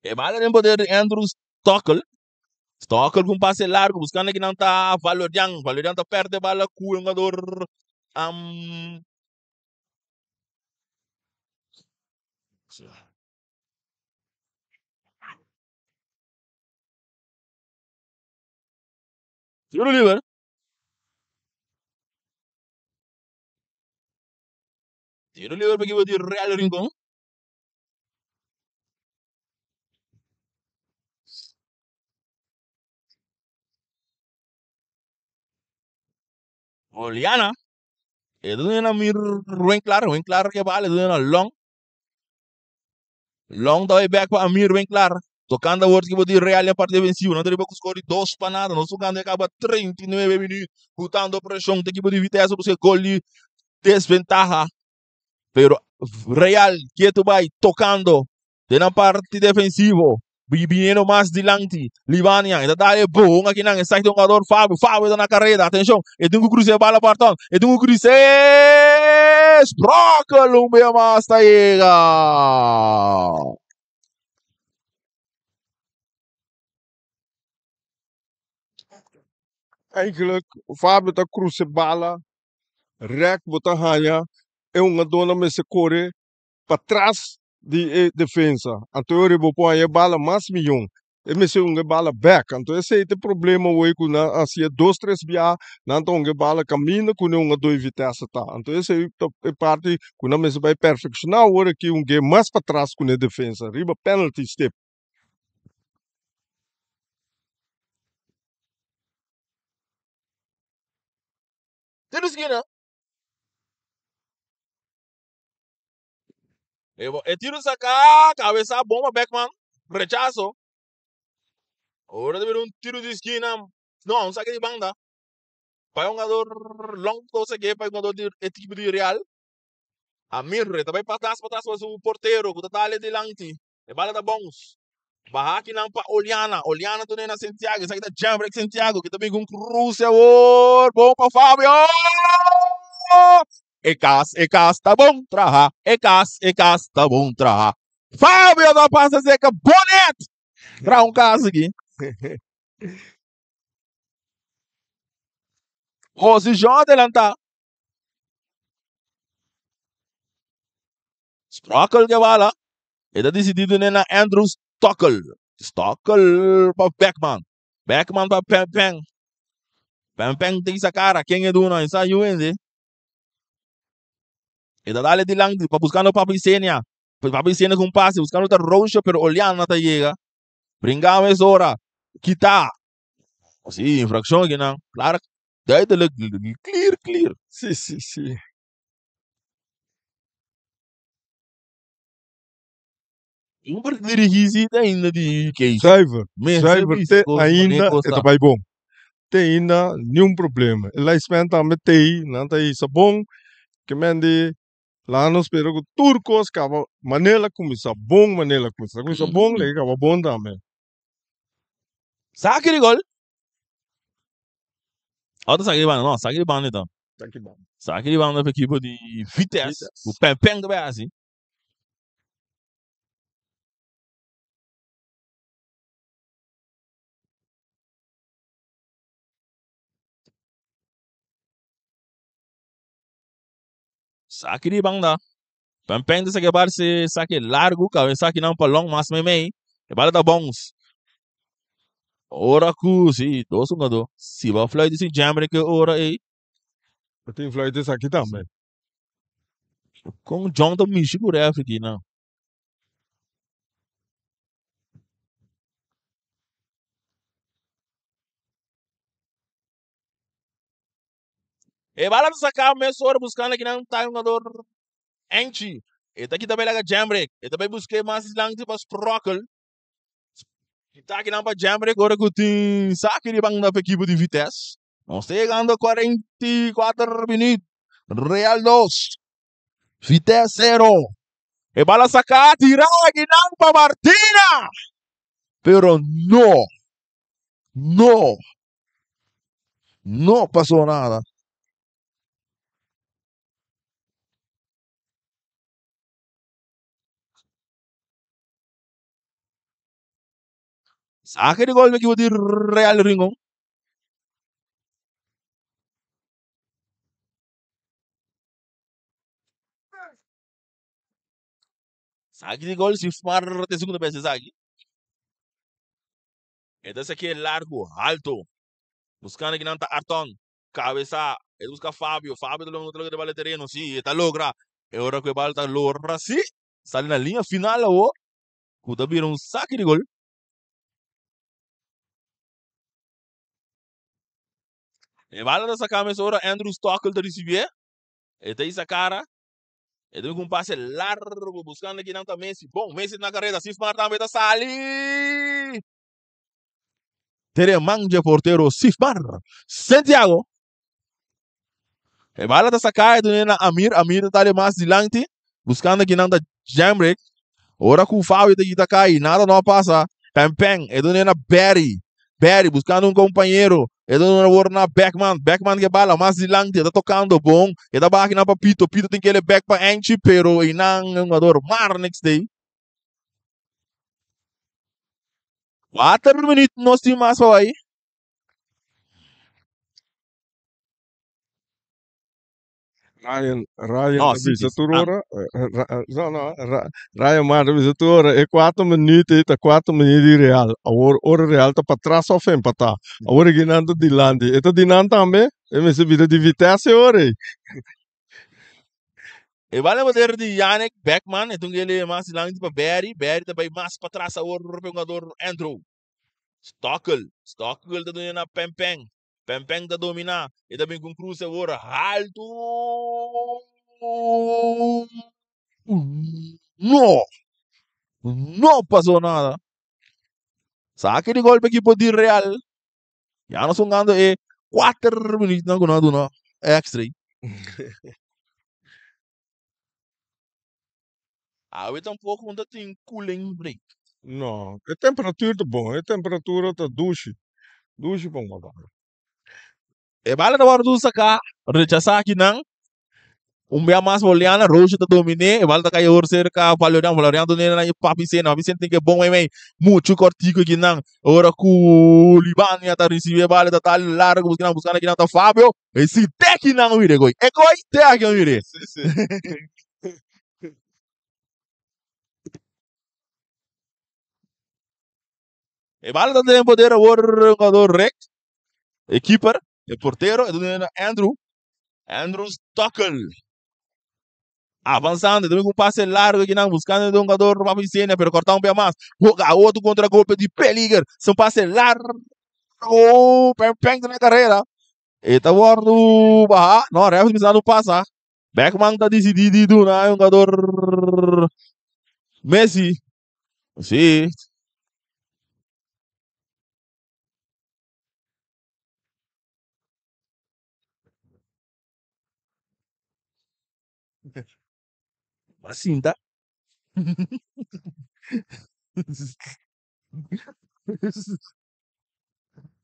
E bala den poder di Andrew Stockel. Stockel ku un pase largo buscando kinan ta Valerian. Valerian ta perde bala ku e hungador um, Tiro liber. Tiro liber pa ekipo di Real Rincon. Oliana. E ta duna mir Winklar. Winklar ke bala. E ta duna Long. Long ta bai bek pa Amir Winklar. Tocando awor ekipo di Real den parte defensivo. Nan ta riba ku score di 2-0. Nos jugando a kaba 39 minuut. Butando preshon ta ekipo di Vitesse busca gol di desventaha. Pero Real ketu bai tocando den nan parti defensivo. Biniendo mas dilanti. Libania e ta dal e bon akinan. Esaki ta un jugador Fabio. Fabio ta na careda. Atencion. E tin cu cruza e bala pa Arton. E tin cu cruza. Sprockel un bia mas ta yega. Eigenlijk Fabio ta cruza e bala rek bo ta haña e hungadónan mester kore patras di e defensa. Anto e ora bo por haña e bala mas miyon. E mester hunga e bala bek. Anto esei ta e problema awor ku nan a hasié dos tres bia, nan ta hunga e bala kaminda ku nan hunga doi Vitesse ta. Anto esei ta e parti ku nan mester bai perfekshoná awor aki hung'é mas patras ku n'e defensa riba penalty stip. Tiro skina. E tiro saca, cabeza bon pa Beckman. Rechazo. Ora ta bira un tiro di esquina. No, un saque di banda. Pa e hungador Long cosa que pa e hungador di equipo di Real. Amirre ta bay patras patras pa su portero cu ta dale dilanti. E bala ta bounce. Baha akinan pa Oliana. Oliana tune na Santiago. Esaki ta Jamrek Santiago ki ta bin ku un kruse awor. Bon pa Fabio! E kas, e kas ta bon traha. E kas, e kas ta bon traha. Fabio ta pasa seka Bonet. Traha un kas aki. Posishon adelantá. Sprockel ke bala. E ta disidí dun'é na Andrew Stockel. Stockel pa Beckman. Beckman pa Peng Peng. Peng Peng ta hisa kara. Ken e duna? E sa yu hende. E ta dale dilanti pa buskando Papi Senia. Papi Senia ku un pase buskando ta Roosje pero Oliana ta yega. Bringa mesora. Kita. Si, infrakshon akinan. Klar, duidelijk, clear, clear. Si, si, si. Un por dirigí si ainda di Kees. Zuiver, Mester zuiver bisa te kos mané ainda kos e ta ta. bai bon. Te ainda niun problema. E linesman tambe t'ei, nan ta hisa bon. Ke men di laga nos spera ku tur kos kaba manera kuminsá bon manera kuminsá. Kuminsá bon lei kaba bon tambe. Saki di gol. Otro saki di banda, no, saki di banda ta. Saki di banda. Saki di banda pa ekipo di Vitesse. Vitesse. Ku Peng Peng ta bai hasi. Saki di banda. Peng Peng ta saki a parse saki largu, kabe saki nan pa long mas meimei. E bala ta bounce. Ora ku si dos hungadó. Si bo a fluit si Jammer ke ora ei. Bo tin fluit esaki tambe. Kon John ta mishi ku refri aki nan. E bala ta saka mesora buskando akinan ta hungador Enchi. E ta kita bai laga Jamrick. E ta bai busk'é mas dilanti pa Sprockel. Kita akinan pa Jamrick ora ku tin saki di banda pa ekipo di Vitesse. Nos ta yegando 44 minuut. Real 2, Vitesse 0. E bala saka tira akinan pa Martina. Pero no, no, no pasó nada. Saque di gol pa ekipo di Real Rincon. Saque di gol si Fmar ta e segundo bes esaki. E ta saque largo, alto. Buscando kinan ta Arton. Cabeza, e ta busca Fabio. Fabio ta logra ta bala tereno. Si, e ta logra. E ora cu e bal ta lora si, sali na linea final awo. Cu ta bira un saque di gol. E bala ta saca mesora Andrew Stockel ta ricibié. E ta hisa cara. E ta bin cu un pase largo buscando kinan ta Messi. Bon, Messi na careda. Sifmar tambe ta sali. Tere man dje portero Sifmar. Santiago. E bala ta saca e dune na Amir. Amir ta dale mas dilanti. Buscando kinan ta Jamrick. Ora cu Fabio ta kita cai, nada no a pasa. Peng Peng, e dune na Barry. Barry buscando un compañero. E dune awor na Beckman. Beckman ke bala mas dilanti, e ta tocando bon. E ta baha kinan pa Pito. Pito tin kele back pa Enchi, pero einan e hungador Marnix tei. Cuater minuut nos tin mas pa bai. Ryan, Ryan No, ta sí, bisa sí. tur Ah. ora, no, no, Ryan Mar ta bisa tur ora, e 4 minuut ei ta 4 minuut di Real. Awor, ora Real ta patras of empatá. Awor aki nan ta dilanti. E ta di nan tambe, e mester bira di Vitesse ora ei. E bala poder di Yannick Beckman, e tungele mas dilanti pa Barry. Barry ta bai mas patras awor pa e hungador Andrew. Stokkel, Stokkel ta duna na Pempeng. Pempeng ta domina, e ta bin ku un kruse awor haltu. No! No pasó nada. Sake di golpe ekipo di Real. Ya nos hungando e 4 minuutnan ku nan a duna extra. Awe tampoko no ta tin cooling break. No, e temperatuur ta bon, e temperatura ta dushi, dushi pa un wak. E bala ta wòrdu saká, rechasá akinan. Un bia mas Boliana, Roosje ta dominé, e bala ta kai awor serka Valerian, Valerian dominé na Papi Sena, Papi Sena tin ke bon meimei, muchu kòrtiku akinan. Ora ku Libania ta risibí e bala ta tal largu buskinan, buskando akinan ta Fabio, e si te akinan wiri e goi, e goi te akinan wiri. Sí, sí. E bala ta den poder awor jugador Rick, e keeper, e portero, e duna na Andrew. Andrew Stockel. Avanzando, también un pase largo aquí buscando el jugador Papi Sena, pero corta un pie más. Juega otro contragolpe de Peliger. Es un pase largo. Peng peng na carrera. E ta wordo baha. No, ref bisa pasa. Beckman ta decidi di duna jugador Messi. Sí. Sinta.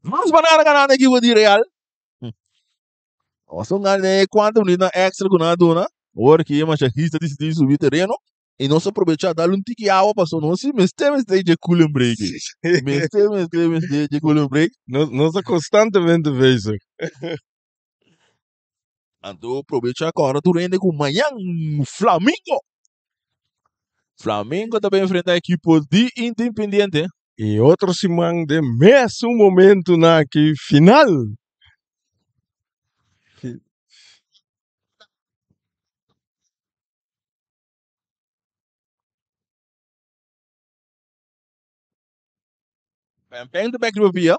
Mas banana ganando equipo di Real. Nos gana cuanto minuut extra cu nan a duna. Awor cu e masajista decidi subi tereno. Y nos aprovecha dar un tiki awa paso nos si mester mester de cooling break. Mester mester mester de cooling break. Nos ta constantemente bezig. Anto aprovecha agora tur hende cu mañan Flamengo. Flamengo ta bay enfrenta equipo di Independiente. Y otro siman den mesun momento na aki final. Pempeng ta bek riba via.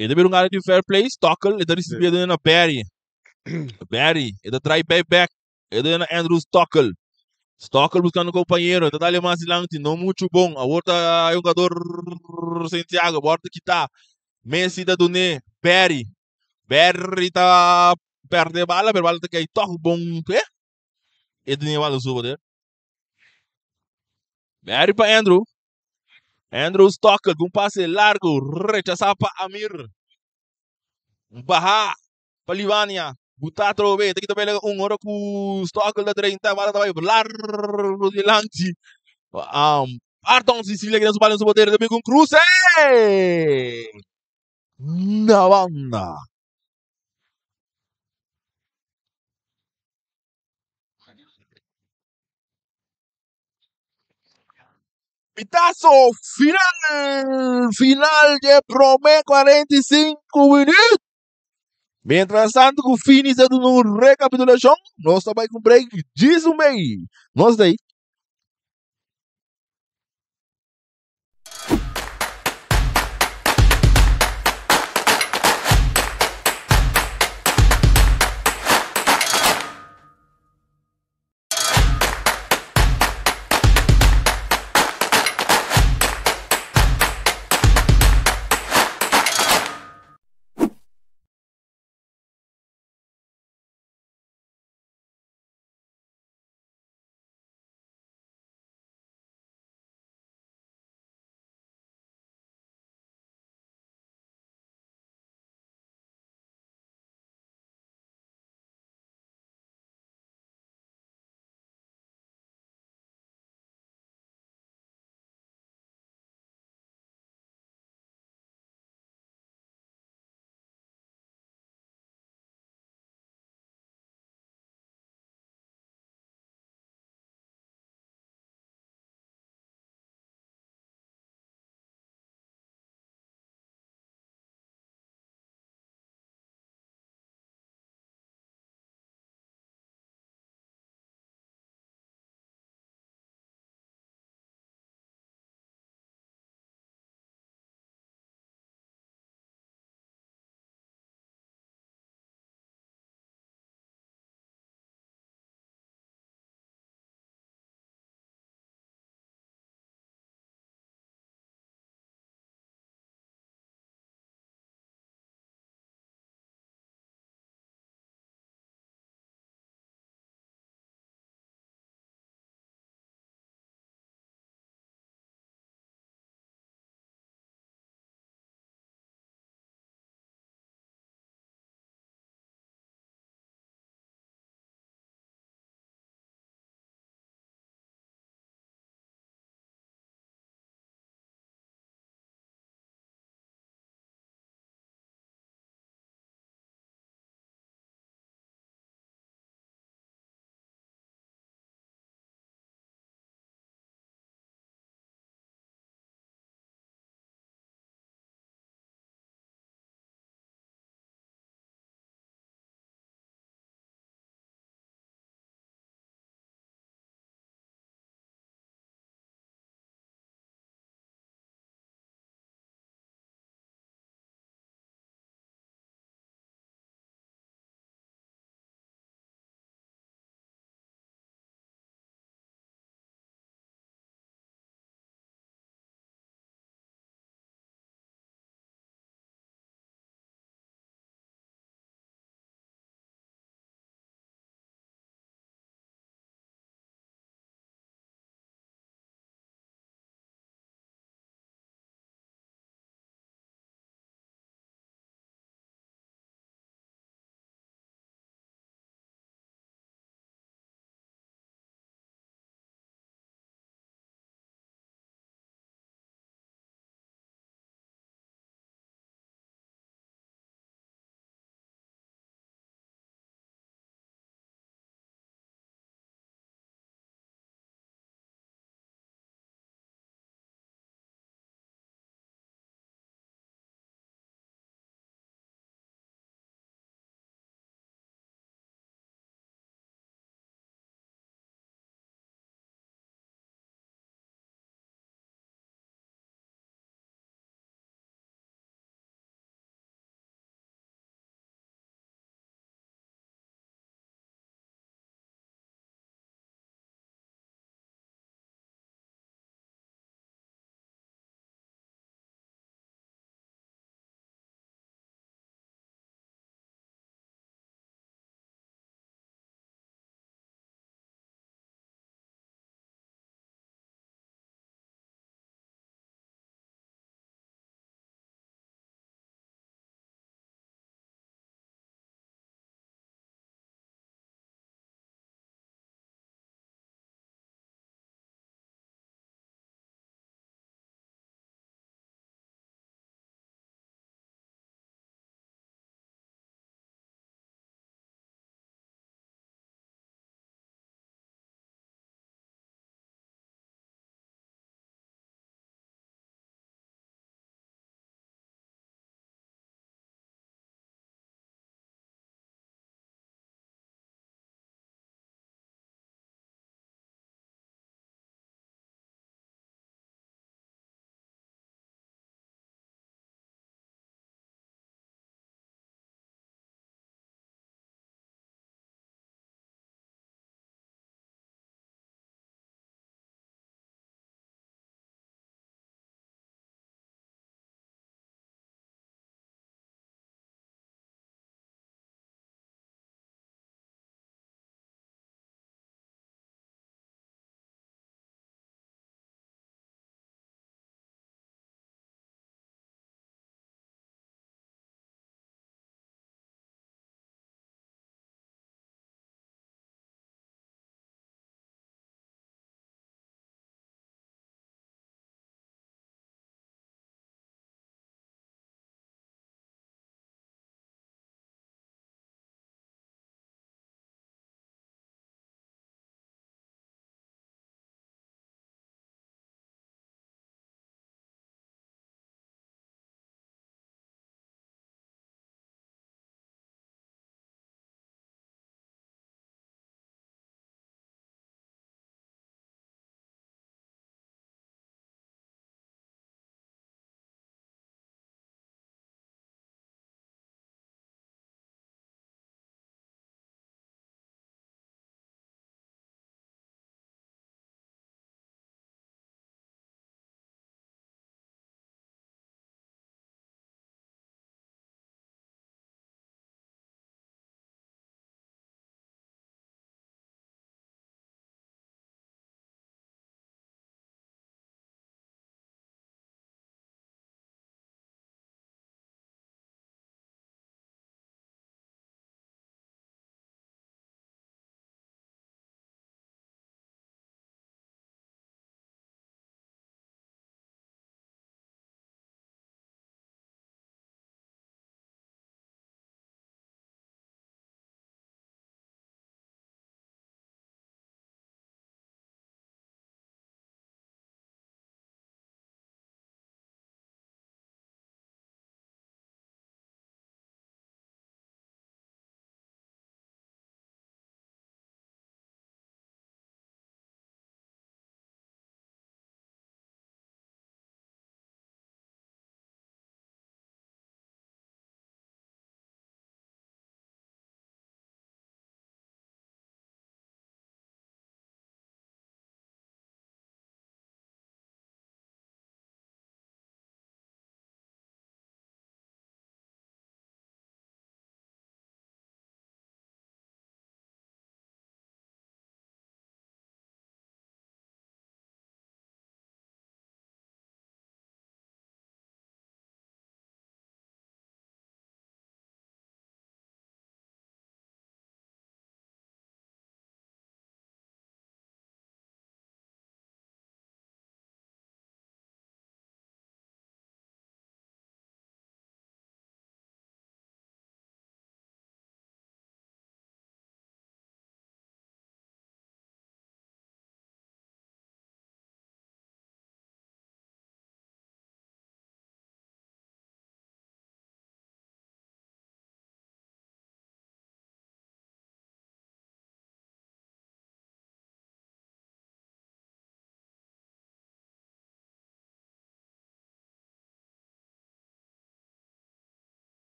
E ta bira un área di fair play. Stockel, e ta recibi na Barry. Barry, e ta try back back. E ta na Andrew Stockel. Stockel buscando compañero. E ta dale mas dilanti, no mucho bon. Awor ta jugador Santiago. Borda kita. Messi ta dune. Barry. Barry ta perde bala, pero bala ta kai toch bon. Eh? E dune bala su poder. Barry pa Andrew. Andrew Stockel, un pase largo, rechazado pa Amir. Baha pa Libania. Buta atrobe, ta kita bele un ora ku Stockel da 30, bala ta bai largo dilanti. Arton Sicilia que su bala en su poder, también con cruce. Na banda. Pitazo final, final de prome 45 minuut. Mientras tanto, cu Fini ta duna un recapitulacion, nos ta bay cu break djis un mei. Nos ta ahí.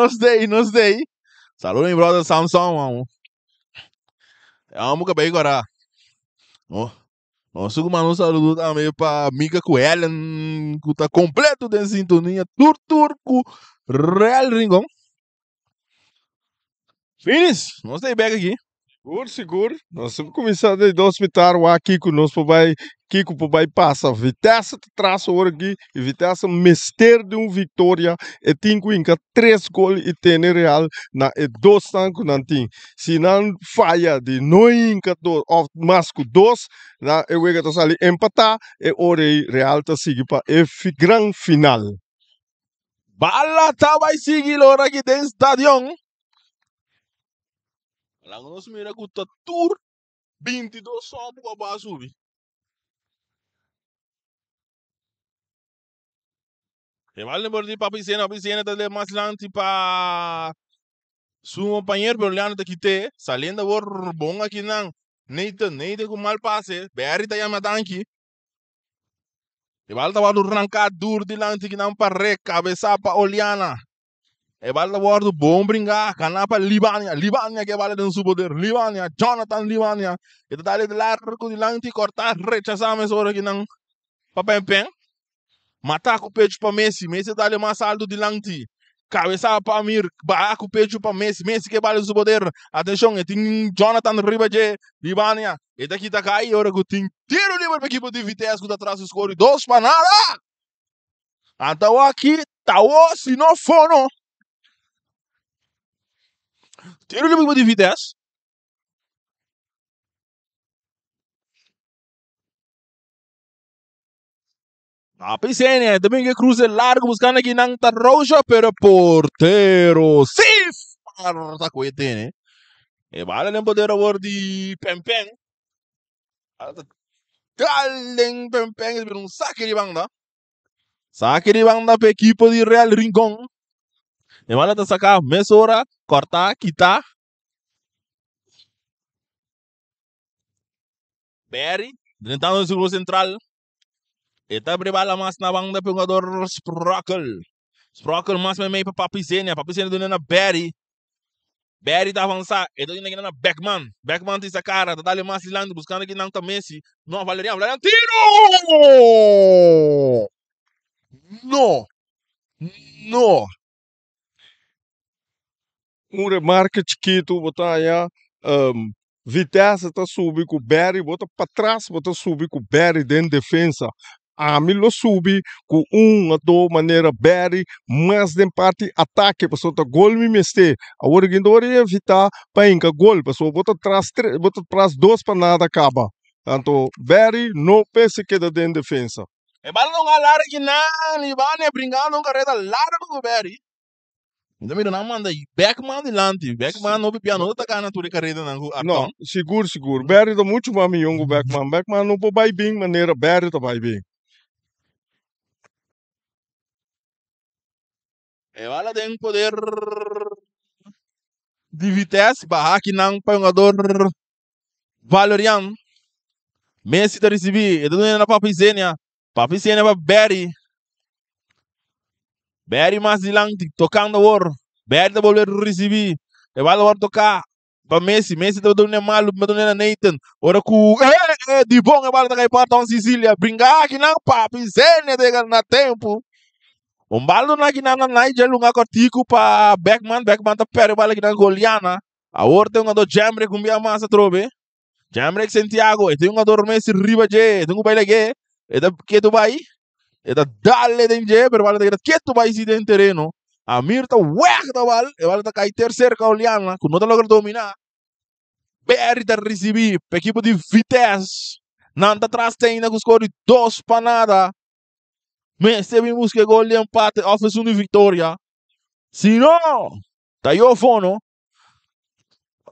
nos dey, nos dey. Saludo mi brother Samson, man. Amo ka bay gora. No, nos ku manda un saludo tambe pa Mika ku Helen ku ta completo den sintonia tur tur ku Real Rincon. Finis, nos ta bek aki. Sigur, sigur. Nos a kuminsá den dos mitar wak kiko nos por bai, kiko por bai pasa. Vitesse ta tras awor aki i Vitesse mester di un viktoria. E tin ku hinka tres gol i tene Real na e dosnan ku nan tin. Si nan faya di no hinka dos òf mas ku dos, nan e wega ta sali empatá, e ora ei Real ta sigui pa e gran final. Bala ta bai sigui lora aki den stadion. Laga nos mira ku ta tur 22 sombo ku a bai subi. E bal den di Papi Sena, Papi Sena ta mas lanti pa su compañero, pero Leandro ta kite. Saliendo awor bon aki nan. Nathan, Nathan ku mal pase. Barry ta yama danki. E bal ta wòrdu ranká dur dilanti ki nan paré, kabesá pa Oliana. E bal ta wòrdu bon bringá, ganá pa Libania. Libania ke bal den su poder. Libania, Jonathan Libania. E ta dale largu dilanti, kòrtá, rechasá mesora ki nan pa Pènpèn. Matá ku pechu pa Messi. Messi ta dale mas altu dilanti. Kabesá pa Amir. Baha ku pechu pa Messi. Messi ke bal den su poder. Atenshon, e tin Jonathan riba dje. Libania. E ta kita kai ora ku tin tiro liber pa ekipo di Vitesse ku ta tras di skor di dos pa nada. Anto aki tawo si no fono. Tiro liber pa ekipo di Vitesse. Apicene también que cruce largo buscando aquí Nanta Roja, pero portero sí farta que tiene. E bala den poder awor di Pen Pen. Dal den Pen Pen es un saque di banda. Saque di banda pa equipo di Real Rincon. E bala ta saca mesora, corta, kita. Barry, drentando den círculo central. E ta brebala mas na banda pa jugador Sprokel. Sprokel mas meimei pa Papi Zenia. Papi Zenia duna na Barry. Barry ta avansa. E ta duna na Beckman. Beckman tin sa cara. Ta dale mas dilanti buscando kinan ta Messi. No, Valerian. Valerian tiro! No! No! Un remarke chikitu bo ta haña Vitesse ta subi ku Barry bo ta patras bo ta subi ku Barry den defensa ami lo subi ku un ado manera Barry mas den parti atake pasobra ta gol mi mester awor aki no evita pa hinka gol pasobra bo ta tras tres bo ta tras dos pa nada kaba anto Barry no mester keda den defensa. E bala un a larga kinan y bane bringando un carrera largo ku Barry. Mi ta mira nan manda Beckman dilanti. Beckman no pipia no ta gana tur e carredanan cu No, Arton. sigur, sigur. Barry ta mucho mas miyon cu Beckman. Beckman no por bai bin manera Barry ta bai bin. E bala den poder di Vitesse. Baha akinan pa hungador Valerian. Messi ta ricibi. E ta duna na Papi Zenia. Papi Sena pa Barry. Barry mas dilanti, tocando awor. Barry ta bolbe ricibi. E bal awor toca pa Messi. Messi ta duna malu, ta duna na Nathan. Ora cu eh, eh, di bon e bal ta cai pa Tom Sicilia. Bringa aki nan, Papi Sena ta yega na tempo. Un bal duna aki nan na Nigel, un acortico pa Beckman. Beckman ta perde bal aki nan Goliana. Awor ta un Jambre cumbia mas atrobe. Jamrek Santiago, e tin un adormece riba dje, e tin ku bai lag'é, e ta ketu bai, e ta dale den dje, pero bal ta keda ketu bai si den tereno. Amir ta wèg ta bal, e bal ta kai ter serka Oliana, ku no ta logra dominá. Berry ta risibí pa ekipo di Vitesse. Nan ta tras te ainda ku skor di 2-0. Mester bin buska e gol di empate òf esun di viktoria. Si no, ta yo fono.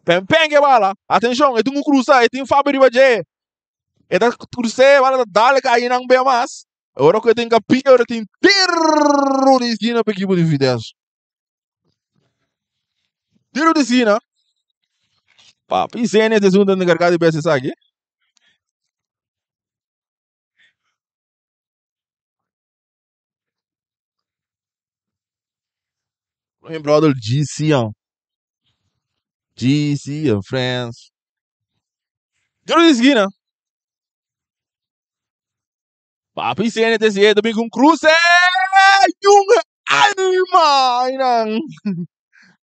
Pen pen ke bala. Atenshon, e tin ku krusa, e tin Fabio riba dje. E ta krus'é, e bala ta dale kai nan bia mas. Ora ku e tin kapia, ora tin tiru di skina pa ekipo di Vitesse. Tiru di skina. Papi Zenia ta esun ta enkargá di bes esaki. Mi brother GC an. GC and friends. Tiro di esquina. Papi CNTC ta bin ku un cruce. Junge alma! Aynan.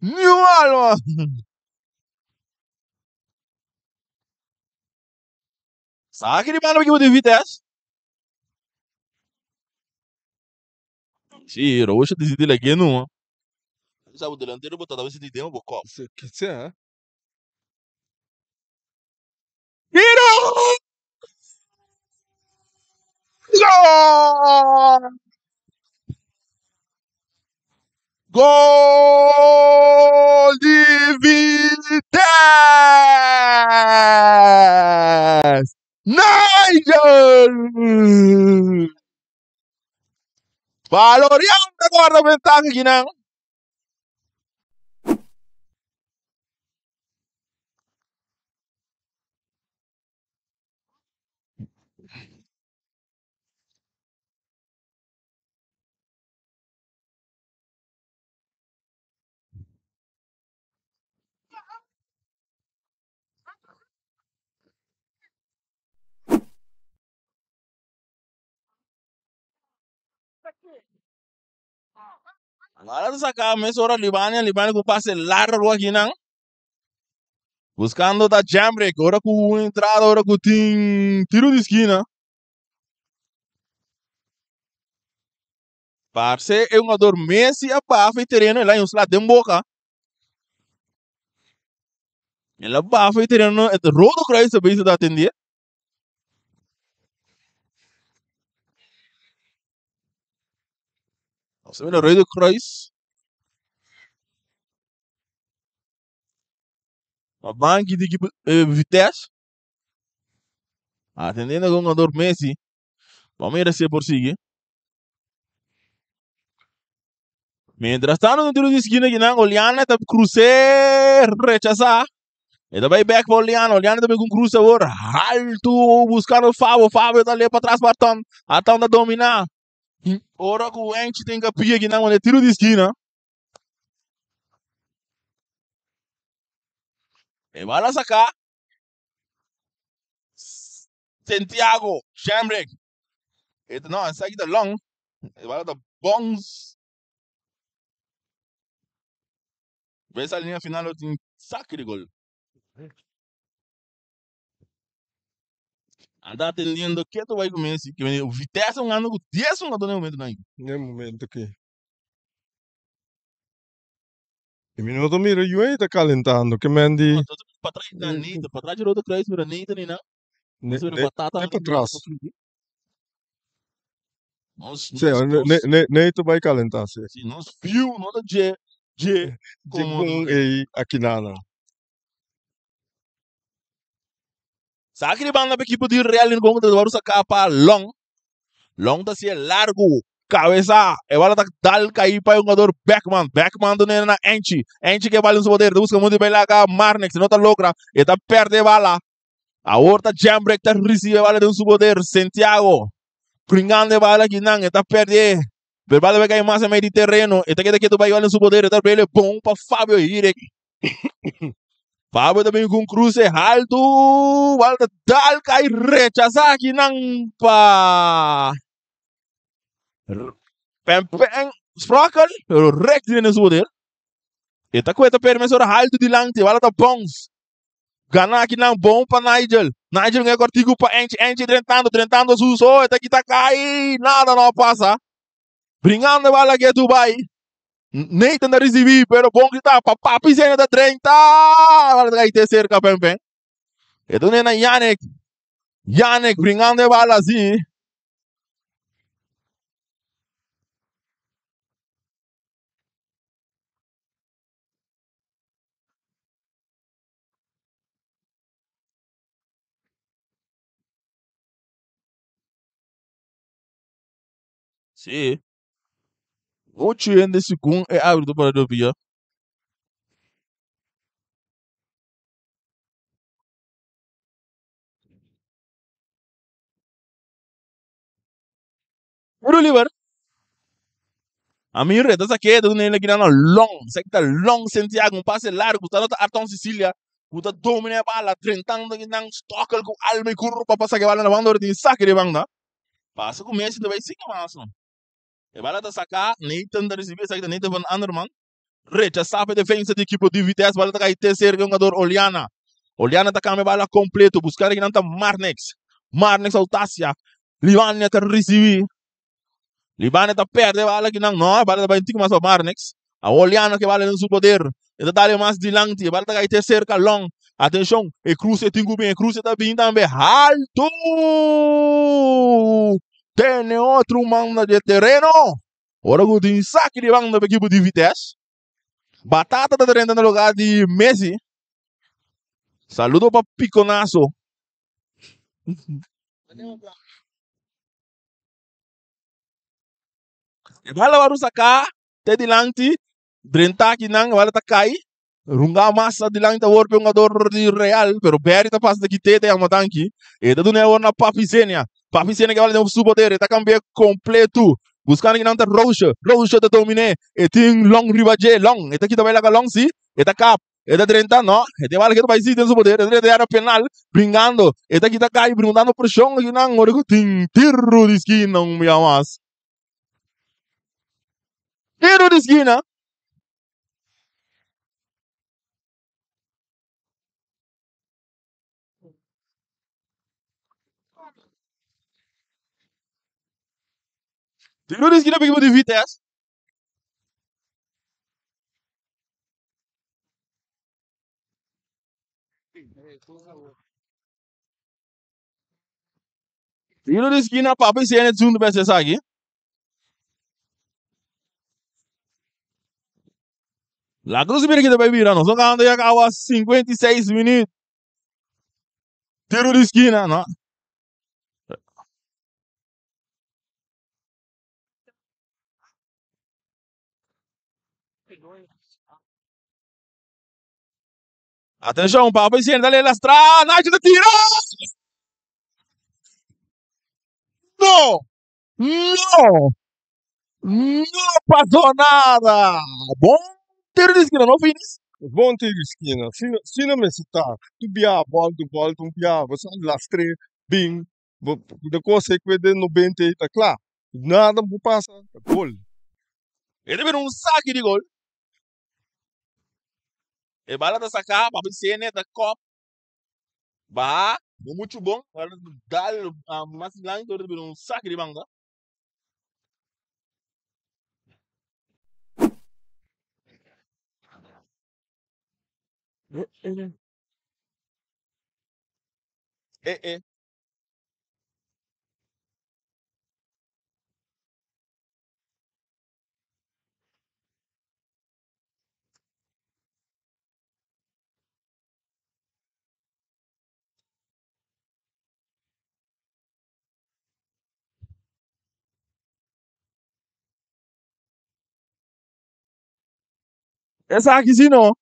New alma. Sa ki di banda ekipo di Vitesse? Sí, Roosje decidi lag'é numa. Sa bo delantero bo ta ta sinti den bo kop. Se kitse, hè? Tiro! Gol! Gol di Vitesse! Nigel! Valorian ta guarda ventaha akinan. Ahora ta saca mesora Libania, Libania cu pase largo akinan. Buscando ta Jamrick, ora cu un entrada, ora cu tin tiro di esquina. Parce e jugador Messi a bafa e tereno, el a un sla den boca. El a bafa e tereno, e Rodo Kruis ta bezig ta atendé. Nos mira Rode Kruis. Pa banki di equipo Vitesse. Atendiendo con jugador Messi. Vamos mira si por sigui. Mientras tanto, no tiro di esquina aquí nan. Oliana ta cruce rechazá. E ta bai back pa Oliana. Oliana ta bin con cruce awor. Alto buscando Fabo. Fabio ta le pa atrás pa Arton. Arton ta domina. Ora ku Enchi tin kapia aquí nan, wanneer tiro di esquina. E bala saca. Santiago, Shamrick. E no, esaki ta long. E bala ta bons. Ves a linha final lo tin saque de gol. Anda atendiendo keto bai ku Messi. Que o Vitesse um ano com 10 jogadores no momento nan. Ne momento ki. E mi no ta mira Juey ta calentando ke men di. No, pa tras na Nathan, pa tras di Rode Kruis mira Nathan y nan. Ne, Mira ne, batata ne pa tras. Nos, Sí, nos, ne, nos, ne, Nathan bai calenta, sí. si nos view no ta dje, dje Dje como bon ei akinana. Sa ki di banda pa ekipo di Real Rincon ta wòrdu saká pa Long. Long ta hasié largu, kabesa, e bala ta dal kai pa e hungador Beckman. Beckman dun'é na Enchi. Enchi ke bala den su poder, ta buska mundu di bai laga Marnix, no ta logra, e ta pèrdè e bala. Awor ta Jambrek ta risibi e bala den su poder. Santiago bringando e bala akinan, e ta pèrdè. Pero e bala bai kai mas na mei di tereno, e ta keda ketu bai bala den su poder, e ta bele bon pa Fabio Hirek. Fabio ta bin ku un kruse haltu, bala ta dal kai rechasá akinan pa Pempen Sprokkel, pero rek den su poder. E ta kue ta perde mesora haltu dilanti, bala ta bounce. Gana akinan bon pa Nigel. Nigel un kortiku pa Enchi. Enchi drentando, drentando su so. E ta kita kai. Nada no pasa. Bringando e bala ke bai. Nathan ta risibi, pero bon kita pa Papi Zena ta drenta. Bala ta kai te cerca pen pen. E ta na Yannick. Yannick bringando e bala si. Sí. Ocho hende segun e árbitro para do via. Tiro liber. Amir e ta sak'é, ta duna el aki nan long. Esaki ta long Santiago, un pase largu. Ta nota Arton Cecilia ku ta domina e bala, drentando aki nan stokkel ku alma i kurpa pa saka e bala na banda ora tin saki di banda. Pasa ku Messi ta bai sigui mas no. E bala ta saká, Nathan ta risibí esaki ta Nathan van Anderman. Rechasá pa e defensa di ekipo di Vitesse, bala ta kai te serka e hungador Oliana. Oliana ta kambia e bala kompleto, buskando aki nan ta Marnix. Marnix Autasia, Libania ta risibí. Libania ta perde e bala aki nan, no, e bala ta bai un tiki mas pa Marnix. Awor Oliana ke bala den su poder, e ta dal e mas dilanti, e bala ta kai te serka Long. Atenshon, e kruse tin ku bin, e kruse ta bin tambe haltu! Tene otro manda di e tereno. Ora ku tin saki di banda pa ekipo di Vitesse. Batata ta drenta na lugar di Messi. Saludo pa Piconazo. E bala wòrdu saká te dilanti, drenta akinan, e bala ta kai. Runga mas adilanti awor pa e hungador di Real, pero Barry ta pasa ta kit'é ta yama danki. E ta dun'é awor na Papi Zenia. Papi Zenia ke bala den su poder, e ta kambi'é kompletu. Buskando kinan ta Roosje. Roosje ta domin'é. E tin Long riba dje. Long, e ta kita bai laga Long si. E ta kap. E ta drenta, no. E tin e bala ke ta bai si den su poder. E ta drenta yara penal, bringando. E ta kita kai, bringando preshon akinan ora ku tin tiru di skina un bia mas. Tiru di skina. Tiro di skina pa ekipo di Vitesse. Tiro di skina Papi Sene zuntu bes esaki. La Cruz mira kita bai bira nos tocando ya caba 56 minuut. Tiro di esquina, no. Atención, Papa Vicente, dale lastra, Nacho te tira. No! No! No pasó nada! Bon tiro di skina, no Finis? Bon tiro di skina. Si si no mester ta. Tu bia bòltu bòltu un bia bo sa lastre bin bo de kos ei ku den nobenta ei ta kla. Nada bo pasa ta gol. E ta bira un saki di gol. E bala ta saká, Papi Sene ta kòp. Baha, no muchu bon, ora dal mas blanco ora ta bira un saki di banda. Eh eh. Esaki si no.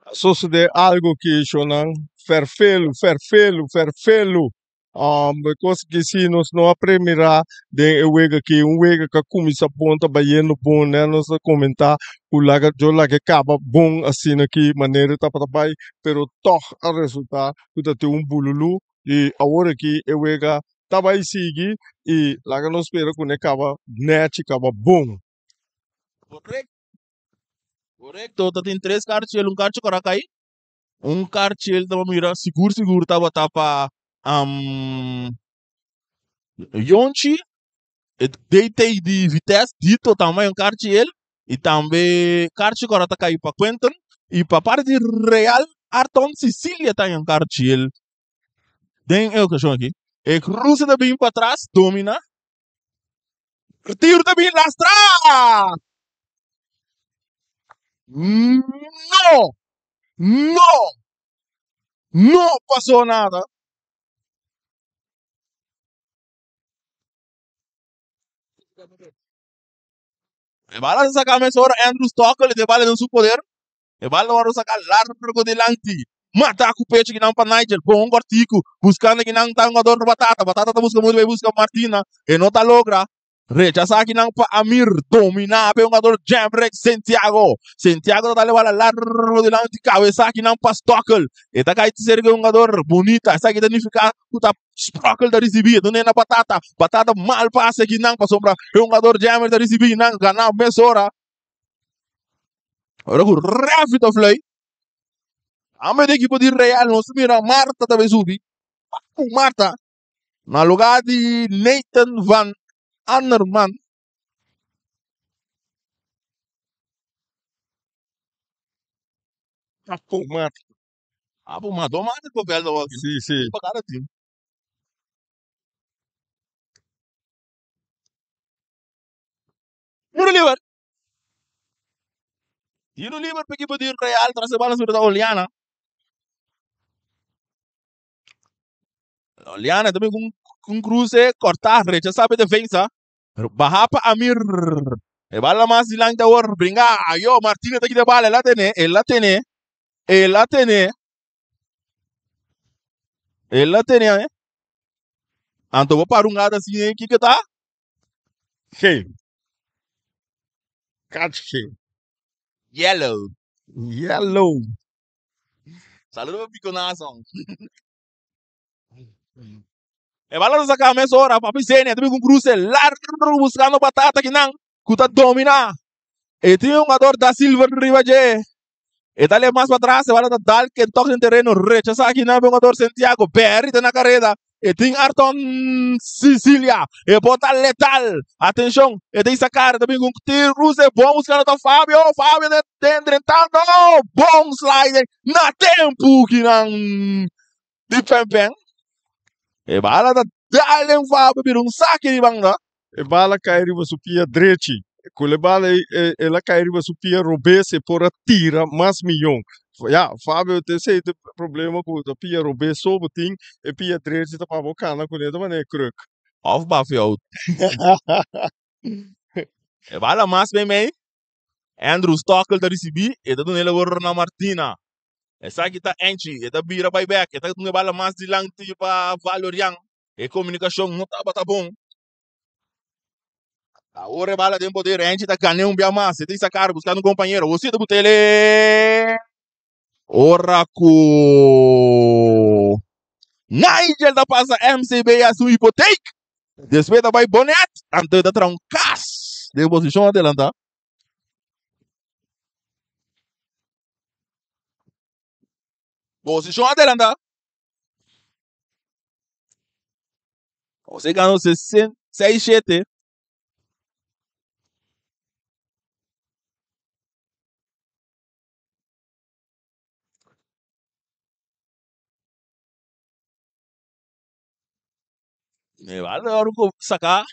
A sosode algo ki shownan ferfelu, ferfelu, ferfelu. Because ki si nos no a premira den e wega ki un wega ka kuminsa bon ta bayendo bon ne nos a komenta ku laga jo laga e kaba bon asina ki manera e tabata bai pero tog a resulta ku ta tin un bululu i awor aki e wega ta bai sigui i laga nos spera ku ne kaba nechi kaba bon. Correcto. Correcto, ta tin tres karchel, un karchi kora kai, un karchel taba mira sigur sigur tabata pa um, Yonchi, e DT di Vitesse, Dito tambe un karchi el, y tambe karchi kora ta kai pa Quentin, y pa parte di Real Arton Sicilia ta un karchi el. Den e ocasion aki, e cruce ta bin pa atras, domina, Tiro ta bin lastra! No! No! No pasó nada. E bala sa saca mesora Andrew Stockel e bala den su poder. E bala wòrdu saká largu dilanti. Mata ku pechu kinan pa Nigel. Bon kòrtiku. Buskando kinan ta hungador Batata. Batata ta buska mutu bai buska Martina. E no ta logra. Rechasá kinan pa Amir. Dominá pa e hungador Jemrick Santiago. Santiago ta dal e bala largu dilanti. Kabesá kinan pa Stockel. E ta kai serka e hungador Bonita. Esaki ta nifiká ku ta Sprockel ta risibí. E dun'é na Batata. Batata mal pase kinan pasobra e hungador Jemrick ta risibí kinan. Ganá mesora. Ora ku refi ta flui, ame di ekipo di Real nos mira Marta ta bai subi. Papu Marta na lugar di Nathan van Anderman. Papu Marta. Papu Marta, dos Marta ku veld awor. Si, si. Pa kada team. Tiro liber. Tiro liber pa ekipo di Real tras e bala sobre Oliana. Oliana también con un cruce corta, rechaza pe defensa. Baja pa Amir. E bala mas dilanti awor. Bringa. Ayo, Martinez ta kita bala. El a tene, el a tene. El a tene. El a tene, eh. Anto bo para un gata así, eh, kiko ta? Geel. Catch geel. Yellow. Yellow. Saludo pa Pico Nason. E bala ta saca mes ora, papi Zenia también con cruce largo buscando batata kinan, ku ta domina. E tin un jugador da Silva riba dje. E ta le mas pa atras, e bala ta dal Kentok den tereno, rechasa kinan pa jugador Santiago. Berry ta na careda. E tin Arton Sicilia. E bota letal. Atenshon, e ta sacar también con tiro cruce. Bon buscando ta Fabio. Fabio de drentando. Bon sliding. Na tempo kinan di Pempen. E bala ta dal den Fabio bira un saque di banda. E bala kai riba su pia drechi. Ku e bala ei, el a kai riba su pia robes e por a tira mas miyon. Ya, Fabio te esei ta problema ku ta pia robes so bo tin, e pia drechi ta pa bo kana kuné ta manera kruk. Of bafia out. E bala mas meimei. Andrew Stockel ta risibí, e ta duna el awor na Martina. Esaki ta Enchi, e ta bira bai bek, e ta duna e bala mas dilanti pa Valorian. E komunikashon no tabata bon. Awor e bala den poder, Enchi ta gana un bia mas, e ta isa kara buskando un kompañero. Wosé ta but'el ora ku Nigel ta pasa MCB a su hipotek. Despues ta bai Bonet, anto e ta traha un kas den posishon adelantá. Posishon adelantá. José ganó 6-7. Me vale oro saca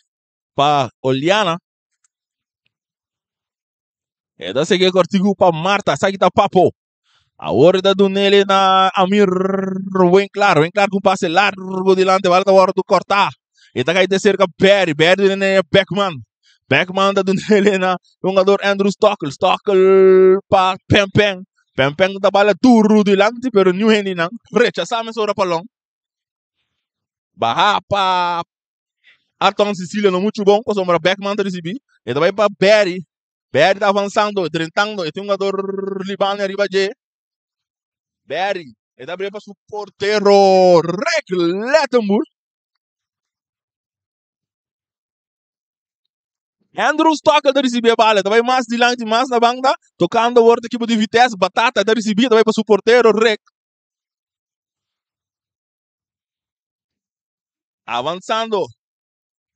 pa Oliana. E ta sigui cortico pa Marta. Esaki ta Papo. Awor e ta dunele na Amir Winklar. Winklar ku pase largo dilante. Bala ta wordo corta. E ta kai de cerca Barry. Barry dunele na Beckman. Beckman ta dunele na jugador Andrew Stockel. Stockel pa Pempen. Pempen ta bala duro dilanti pero niun hende nan. Rechasa mesora palon. Baha pa Arton Cecilia no mucho bon pasobra Beckman ta ricibi. E ta bai pa Barry. Barry ta avanzando, drentando. E tin un jugador Libani ariba dje. Barry. E ta bria pa su portero Rick Lettenboer. Andrew Stockel ta ricibi e bala. Ta bai mas dilanti, mas na banda. Tocando awor ta ekipo di Vitesse. Batata ta ricibi. Ta bai pa su portero Rick. Avanzando.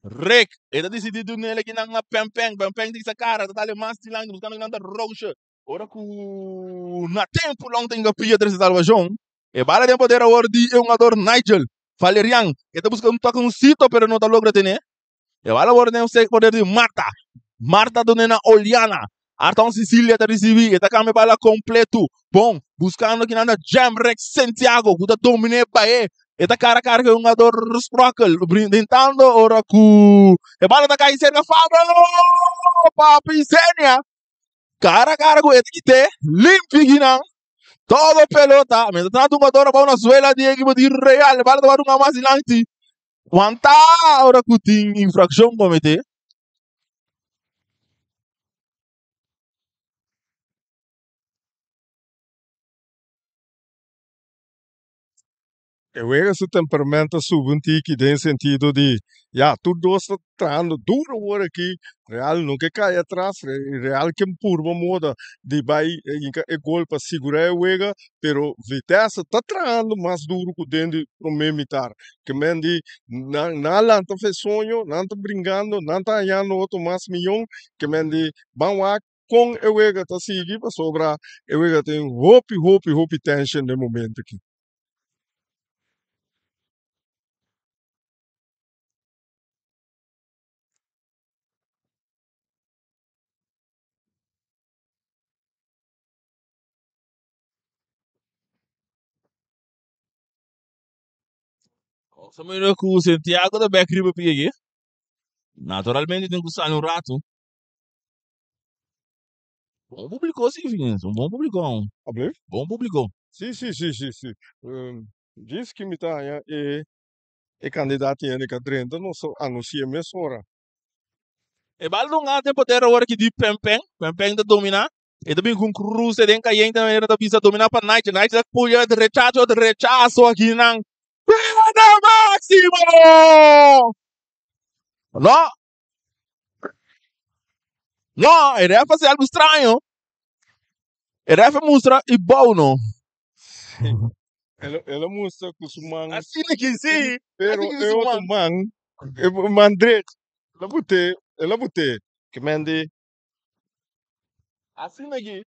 Rick. E ta disidí dun'el akinan na Pènpèn. Pènpèn ta hisa kara, ta dal e mas dilanti buskando kinan ta Roosje. Ora ku na tempu Long ta hinka pia trese salvashon. E bala den poder awor di e hungador Nigel Valerian. E ta buska un toke un sito pero no ta logra tene. E bala awor den poder di Marta. Marta dun'e na Oliana. Arton Sicilia ta risibí. E ta kambia e bala kompletu. Bon, buskando kinan ta Jamrex Santiago ku ta dominá e bae. E ta kara kara ku e hungador Sprockel. Brindando ora ku e bala ta kai serka Fabio Papi Zenia. Kara kara ku e ta kit'é limpi kinan. Todo pelota. Mientras tanto hungador a bai una suela di ekipo di Real. E bala ta bai hunga mas dilanti. Wanta ora ku tin infrakshon kometé. E wega su temperamento a subi un tiki den sentido di ya tur dos ta trahando duro awor aki. Real no ke kai atras, Real ke purba moda di bai hinka e gol pa sigura e wega, pero Vitesse ta trahando mas duro ku den di prome mitar. Ke men di nan a lanta fe soño, nan ta bringando, nan ta hañando otro mas miyon, ke men di ban wak Kon e wega ta sigui pasobra e wega tin hopi hopi hopi tension den momento aki. Nos a mira ku Santiago ta bek riba pia aki. Naturalmente tin ku sali un ratu. Bon publico si Vince, un bon publico. Able? Bon publico. Si, si, si, si, si. Djis ki mi ta haña e e kandidat hende ka drenta nos a anunsi'é mesora. E bal dunga den poder awor aki di Pempen. Pempen ta domina. E ta bin ku un kruse den kayente manera ta bisa domina pa Nigel. Nigel ta puya rechazo, rechazo akinan. Pena Maximo! No, No, e ref hasi algo straño. E ref a mustra i bou no. El, el a mustra ku su man. Asina ki si. Pero e otro man, e man drech, el a but'é, el a but'é. Ke men di. Asina ki.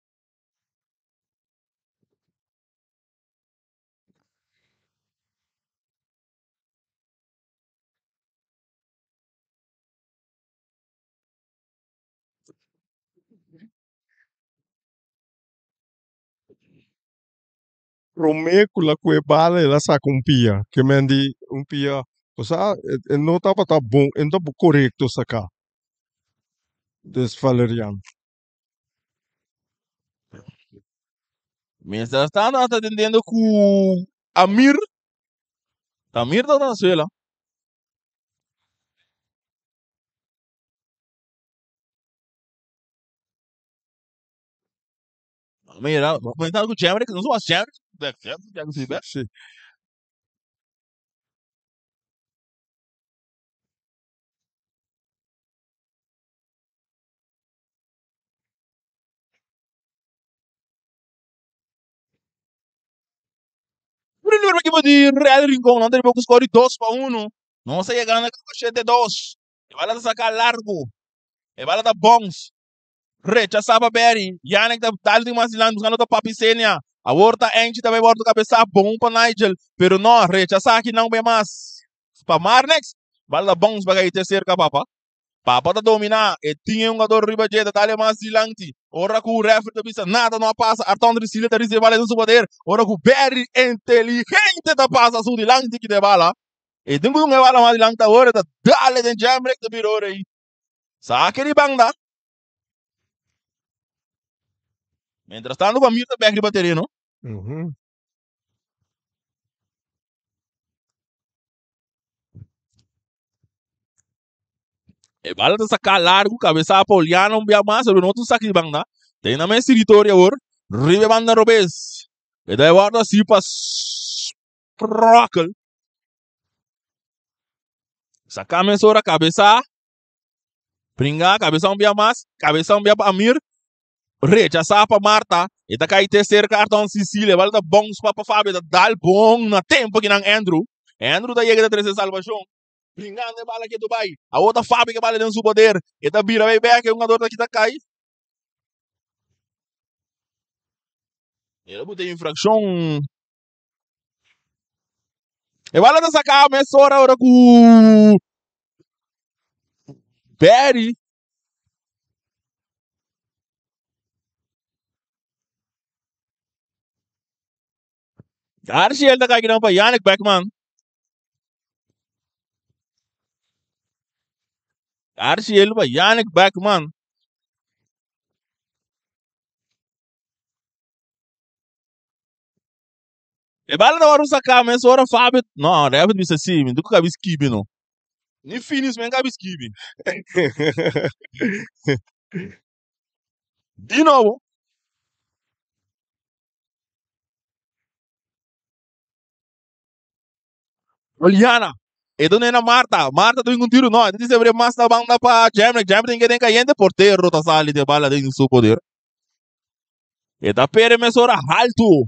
Promé ku la kue bala el a saka un pia, ke men di un pia, osea e no tabata bon, e no tabata korekto saka. Des Valerian. Mientras tanto nan ta atendiendo ku Amir, Amir ta na suela. Mira, comenzando cu Jemrick, no was Jemrick, Jemrick, Sí, sí. Primer equipo di Real Rincon, nan ta riba cu score di 2-1. Nos a yega na 82. E bala ta saca largo. E bala ta bounce. Rechasa pa Berry. Yannick ta dal di mas dilanti buscando ta Papi Senia. Awor ta Angie ta bay wordo cabeza bon pa Nigel. Pero no, rechasa aki nan bay mas pa Marnex. Bala ta bounce pa cay te cerca papa. Papa ta domina, e tin e hungador riba dje, ta dale mas dilanti. Ora ku referee ta bisa nada no a pasa, Arton Dricilio ta ricibi bala den su poder. Ora ku Berry inteligente ta pasa su dilanti kita e bala. E tin ku dunga e bala mas dilanti awor, e ta dale den Jamrick ta bira ora ei. Sake di banda. Mientras tanto ku Amir ta bek riba tereno. E bala ta saká largu, kabesá pa Oliano un bia mas, pero no ta un saki di banda. Ten na mes teritorio awor, riba e banda robes. E ta wòrdu hasi pa Sprockel. Saká mesora kabesá, bringa, kabesá un bia mas, kabesá un bia pa Amir, rechasá pa Marta. E ta kai te serka Arton Sicilia, e bala ta bounce pa Fabio, ta dal bon na tempo kinan Andrew. Andrew ta yega ta trese salbashon. Bringando e bala ketu bai. Awor ta Fabi ke bala den su poder. E ta bira bai bek e hungador ta kita kai. E ta buta infraccion. E bala ta saka mesora ora ku Barry. Archiel ta kai pa Yannick Beckman. Archiel pa Yannick Beckman. E bala ta wòrdu saká mesora Fabio. No, David bisa si, mi nunka kabi skibi no. Ni finis mi kabi skibi. Di nobo. Oliana. E done na Marta. Marta ta un tiro. No, e dice abre mas na banda pa Jamrick. Jamrick tin que cayente. Portero ta sali de bala den su poder. E ta pere mesora alto.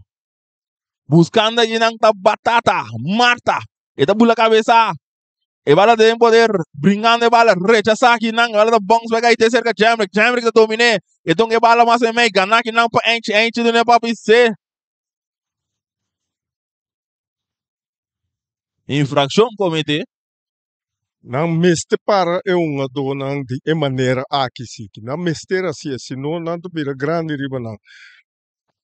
Buscando allí ta Batata. Marta. E ta bula cabeza. E bala den poder. Bringando e bala. Rechaza aqui nang. Bala da bounce back aí cerca Jamrick. Jamrick ta domine. E don e bala mas mei. Gana aqui nang pa Enchi. Enchi done pa PC. Infraccion comete. Nan mester para e hungadónan di e manera aki si. Nan mester asina, si no nan ta bira grandi riba nan.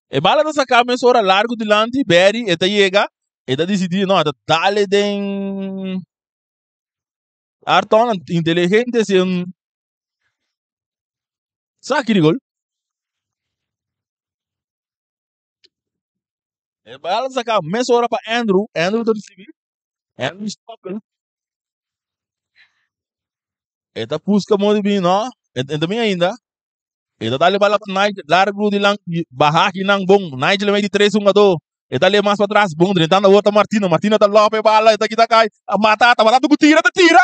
E bala ta saca mesora largo dilanti. Berry, e ta yega. E ta decidi, no, e ta dale den Arton, inteligente, si un saki di gol. E bala ta saca mesora pa Andrew. Andrew ta recibi. Andrew Stockel. E ta busca modo di no. E también ainda. E ta dale bala pa Nigel. Largo di lang. Baha aqui nang bom. Nigel meio de 3 1 2. E ta le mais para trás. Bom, tentando a outra Martina. Martina ta lope bala. E ta kita cai. A Matata. Matata ku tira. Ta tira.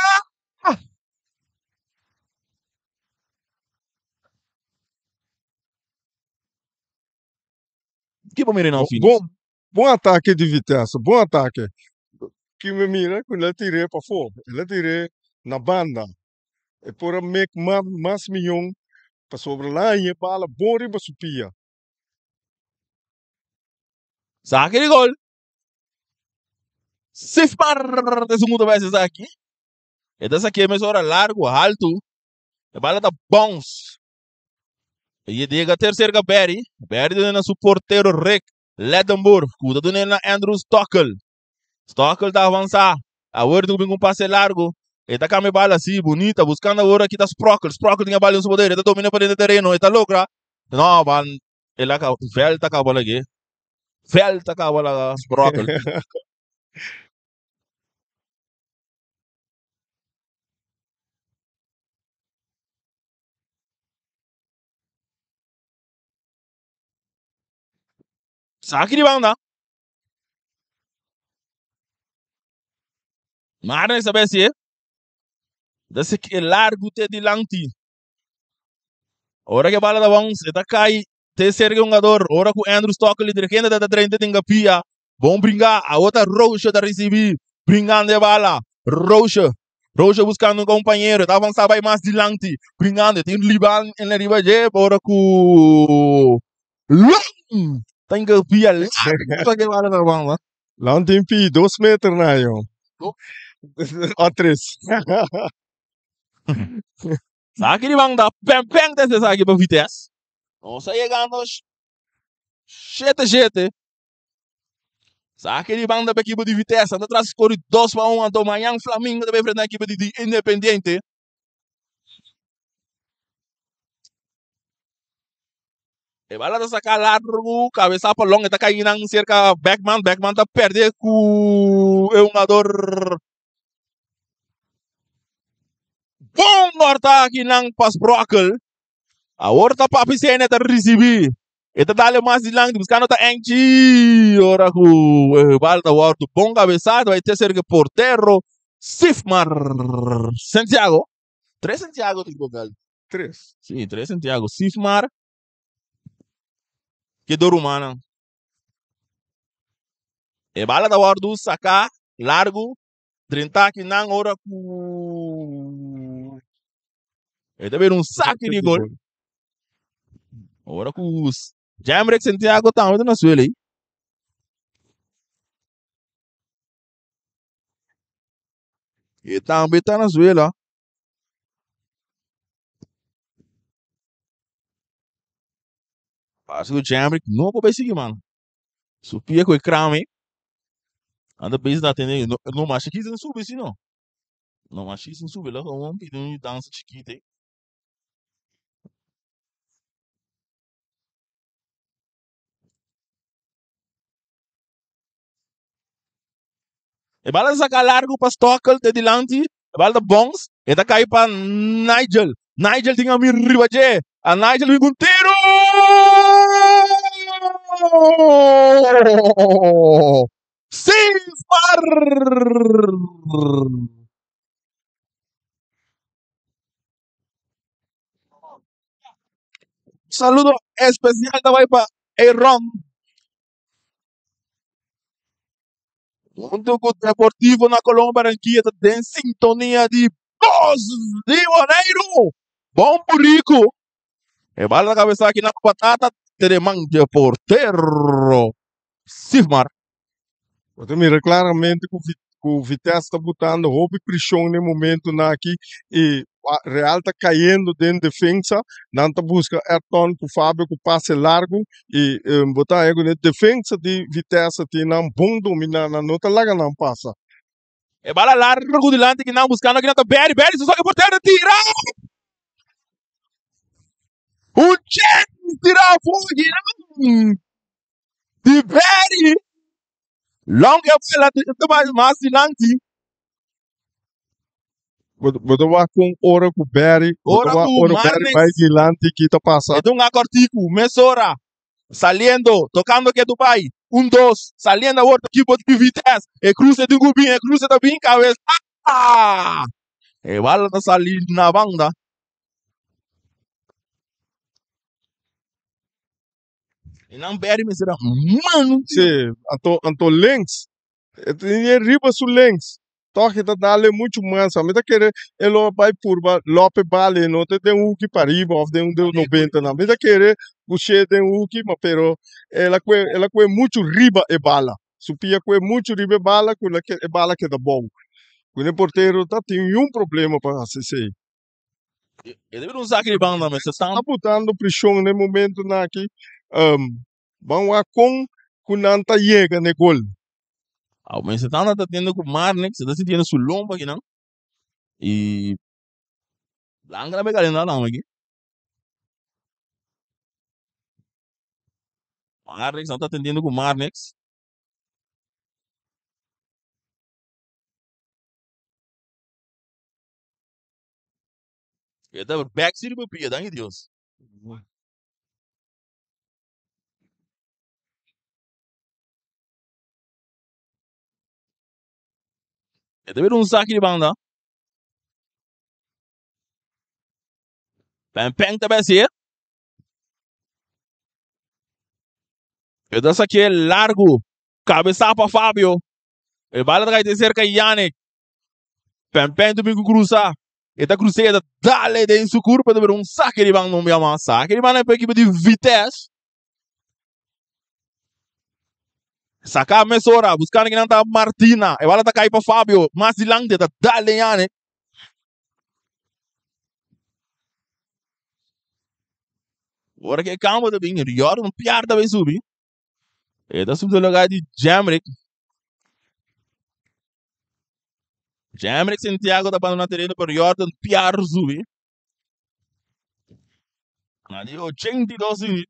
Ki pa mira não, Phoenix? Bon, bon atake di Vitesse, bon atake. Ki mi mira ku el a tir'é pafó, el a tir'é na banda. E por a mek mas, mas miyon pasobra el a haña e bala bon riba su pia. Saki di gol. Sifmar ta segundo bes esaki. E ta saké mesora largo, alto. E bala ta bounce. E llega tercer Barry. Barry duna na su portero Rick Lettenburg. Ku ta duna na Andrew Stockel. Stockel ta avansa. Awor ta bin un pase largo. E ta cambia bala así, bonita, buscando awor aquí ta Sprockel. Sprockel tin a bala en su poder. E ta domina pa dentro terreno. E ta logra. No, man. El a veld ta caba lagi. Veld ta caba la Sprockel. Saki di banda. Maar esa vez sí. Da se que largo te dilanti. Ora que bala da bounce, eta cai te cerca un jugador. Ora ku Andrew Stockley dirigente da 30 tinga pia. Bom brincar, a outra Rocha da recebi. Brincando de bala. Rocha. Rocha buscando um companheiro. Tá avançando vai mais dilante. Brincando. Tem Liban em riba de ora ku Long. Tem que pia. Só que bala da banda. Lan tin pi 2 meter na yo. O 3. Saki di banda. Pem pem desde saki para Vitesse. Nos ta yegando 7-7. Saki di banda pa ekipo di Vitesse. Anda tras score 2-1. Anto mañan Flamingo tambe enfrenta ekipo di Independiente. E bala ta saca largo, cabeza pa long, ta cayendo cerca Beckman. Beckman ta perde ku e jugador. Bom corta aqui nang pa Sprockel. Awor ta Papi Sene ta recibi. E ta dale mas dilanti, buscando ta Enchi. Ora ku bala ta wordo bon cabezada, bay te cerca portero Sifmar Santiago. Tres Santiago tipo gal. 3. Sí, tres Santiago. Sifmar. Que do rumana. E bala ta wordo saca largo. 30 aqui nang ora ku. E ta un saque de gol. Ora ku Jamrick Santiago tambe na suelo aí. E tambe ta na suelo. Parece que o Jamrick não vai seguir, mano. Supia com o crame. Anda bem da atender. No, no mas aqui não sube assim, não. No, mas aqui não sube. Lá um pedindo dança chiquita. E bala saca largo pa Stockel te dilanti. E bala ta bounce. E ta cai pa Nigel. Nigel tin a mi riba je. A Nigel bin cu tiro! Sifar! Saludo especial ta bai pa Aaron. Hunto ku Deportivo na Colón Barranquilla ta den sintonia di Bos di Boneiru. Bon buriku. E bala ta kabesa aki na patata te den man dje portero Sifmar. Bo ta mira claramente cu cu Vitesse ta botando hopi presion n'e momentonan aki y Real ta cayendo den defensa. Nan ta busca Ayrton cu Fabio cu pase largo y bo ta haña cu n'e defensa di Vitesse tin nan bon domina, nan no ta laga nan pasa. E bala largo dilanti ki nan buscando aki nan ta Berry, Berry su soke portero tira! Un chance tira afo aki nan di Berry. Long e bala ta bai mas dilanti. Bo ta wak con ora cu Berry, bo ta Ora wak cu ora Berry bai Marnix dilanti ki ta pasa. e ta un acortico mesora saliendo tocando ke Dubai un dos saliendo awor ta equipo di Vitesse e cruce tin cu bin e cruce ta bin cabeza ah! E bala ta sali na banda. E nan Berry mester a mano. Sí, anto anto links E tin riba su links. Toch e ta dale muchu mas. Mi ta kere e lo bai purba Lope Bale no ta den huki pariba of den un 90 nan. Mi ta kere bushe den huki ma pero el a kue el a kue muchu riba e bala. Su pia kue muchu riba e bala ku e bala keda bou. Ku e portero ta tin niun problema pa hasi esei. E debe un saki di banda mester Ta botando preshon na e momentonan aki. Ban wak kon ku nan ta yega na e gol. Aw mester ta ta tende ku Marnix e ta sintiendo su lomba akinan y Blanca ta bay calenta tambe aki. Marnix nan ta atendiendo ku Marnix. E ta bek si riba pia, danki Dios. E ta bira un saki di banda. Pen pen ta besi. E ta sakie largu. Kabesa pa Fabio. E bala ta kai te serka Yannick. Pen pen ta bin ku krusa. E ta krus'é, e ta dale den su kurpa, ta bira un saki di banda un bia mas. Saki di banda pa ekipo di Vitesse. Saka mesora, buskando kinan ta Martina. E bala ta kai pa Fabio, mas dilanti, e ta dale yane. Ora ku e kampo ta bin, Jordan Piar ta bai subi. E ta subi den lugar di Jemrick. Jemrick Santiago ta bandona tereno pero Jordan Piar subi. Na di 82 minuut.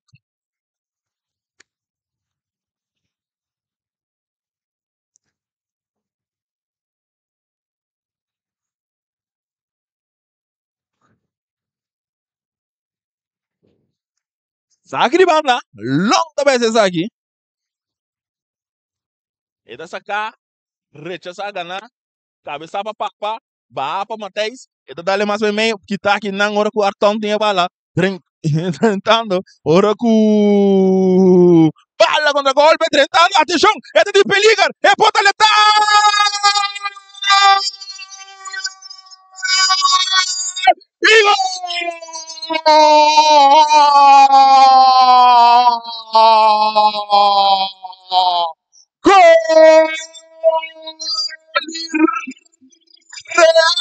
Saki di banda, long ta bes esaki. E ta saka, rechasá ganá, kabesá pa Papa, baha pa Matthijs, e ta dale mas meimei, kita aki nan ora ku Arton tin e bala, drentando, ora ku bala kontra golpe, drentando, atenshon, e ta di peliger, e por ta letá! Y gol! Gol! Real!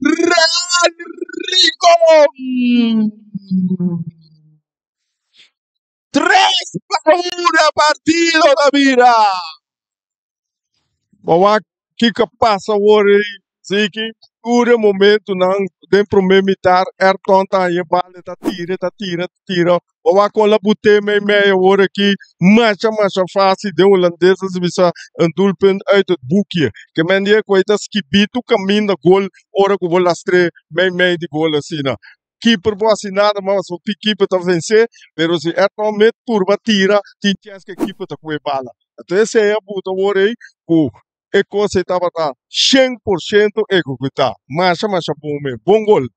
Real Rincon! 3-1 partido ta bira. Bo wak kiko a pasa awor ei, Ziki? Tur e momentunan den promé mitar Ayrton ta haña e bal, e ta tira, e ta tira, e ta tira. Bo wak kon la but'é meimei awor aki masha masha fásil. Den hulandes a bisa een doelpunt uit het boekje. Ke men di e ku ei ta skibí tur kaminda gol ora ku bo lastr'é meimei di gol asina. Keeper bo hasi nada mas pasobra keeper ta vensé, pero si Ayrton met purba tira tin chèns ku e keeper ta ku e bala. Anto esei a buta awor ei ku e kos ei tabata 100% ehekutá. Masha masha bon mes. Bon gol.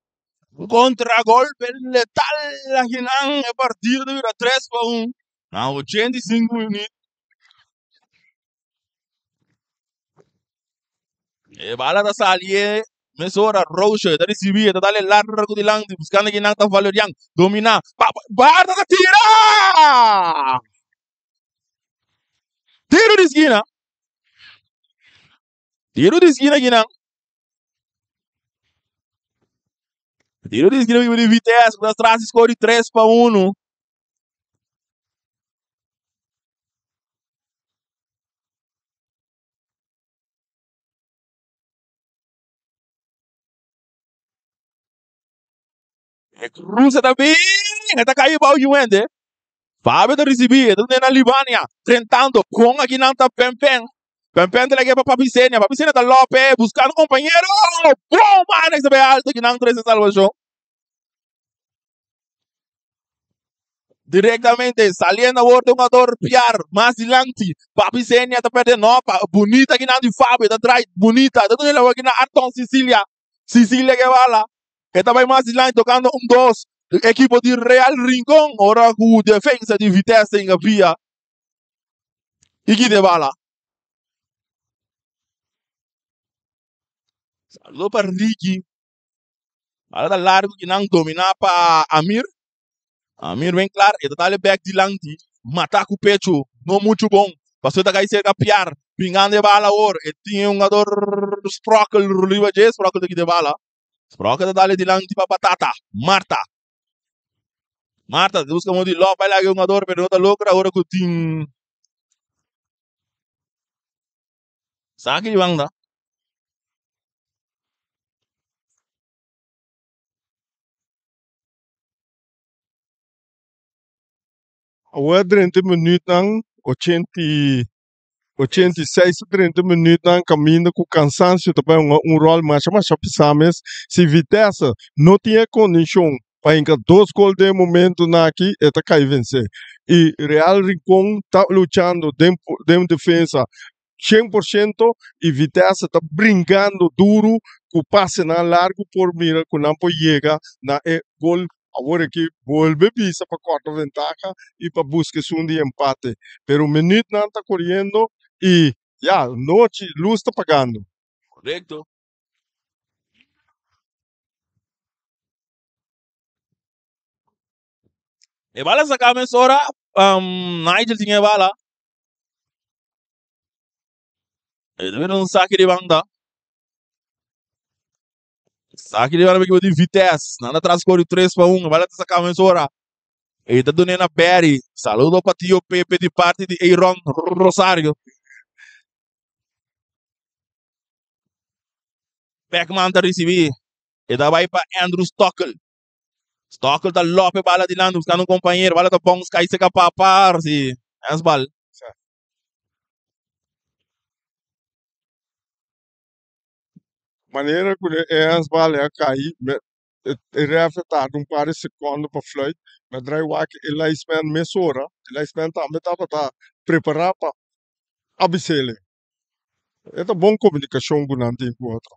Un kontragolpe letal akinan e partido ta bira 3-1 na 85 minüt. E bala ta sali e mesora Roosje ta ricibi e ta dale largo dilanti buscando kinan ta Valerian domina pa Barta ta tira! Tiro di skina. Tiro di skina kinan. Tiro di skina di Vitesse ku ta tras di score di 3-1. E cruza ta bin, e ta cai bou Juende. Fabio ta ricibi, e ta duna na Libania, drentando con aki nan ta Pempen. Pempen ta lege pa Papi Senia, Papi Senia ta lope, buscando compañero. Bom, Manex ta bay alto aki nan trece salvacion. Directamente saliendo awor de un jugador Piar mas dilanti. Papi Senia ta perde no pa bunita aki nan di Fabio ta draai bunita. Ta duna awor aki na Arton Sicilia. Sicilia ke bala. E ta bay mas dilanti tocando un dos. Equipo di Real Rincon ora cu defensa di Vitesse inga via y kita e bala. Saludo pa Ricky. Bala ta largo ki nan domina pa Amir. Amir ben klar, e ta dale bek dilanti. Mata ku pecho, no mucho bon. Paso e ta kai serka Piar, bringando e bala awor. E tin e hungador Sprokkel riba dje, Sprokkel ta kita e bala. Sprokkel ta dale dilanti pa Batata, Marta. Marta ta buska modo di lòp bai laga e hungador, pero no ta logra ora ku tin Saki di banda. Awor drenta e minuutnan 86 drenta e minuutnan kaminda ku kansansio ta bai hunga un ròl masha masha pisá mes. Si Vitesse no tin e kondishon pa hinka dos gol den e momentunan aki e ta kai vensé. I Real Rincon ta luchando den den defensa 100% i Vitesse ta bringando duru ku pasenan largu por mira ku nan por yega na e gol. Awor aki bolbe bisa pa kòrta ventaha i pa buska esun di empate. Pero minütnan ta koriendo i ya nochi lus ta pagando. Korekto. E bala saka mesora, Nigel tin e bala. E ta bira un saki di banda. Saki di banda ekipo di Vitesse. Nan ta tras kori 3-1. E bala ta saka mesora. E ta dun'é na Barry. Saludo pa tio Pepe di parti di Aaron Rosario. Beckman ta risibi. E ta bai pa Andrew Stockel. Stockel ta lòp e bala dilanti buskando un kompañero. Bala ta bòns kai seka pa par si handsbal. Manera ku e handsbal a kai, e ref a tarda un par di sekondo pa fluit. Mi a drai wak e linesman mesora. E linesman tambe tabata prepará pa abis'el. E ta bon komunikashon ku nan tin ku otro.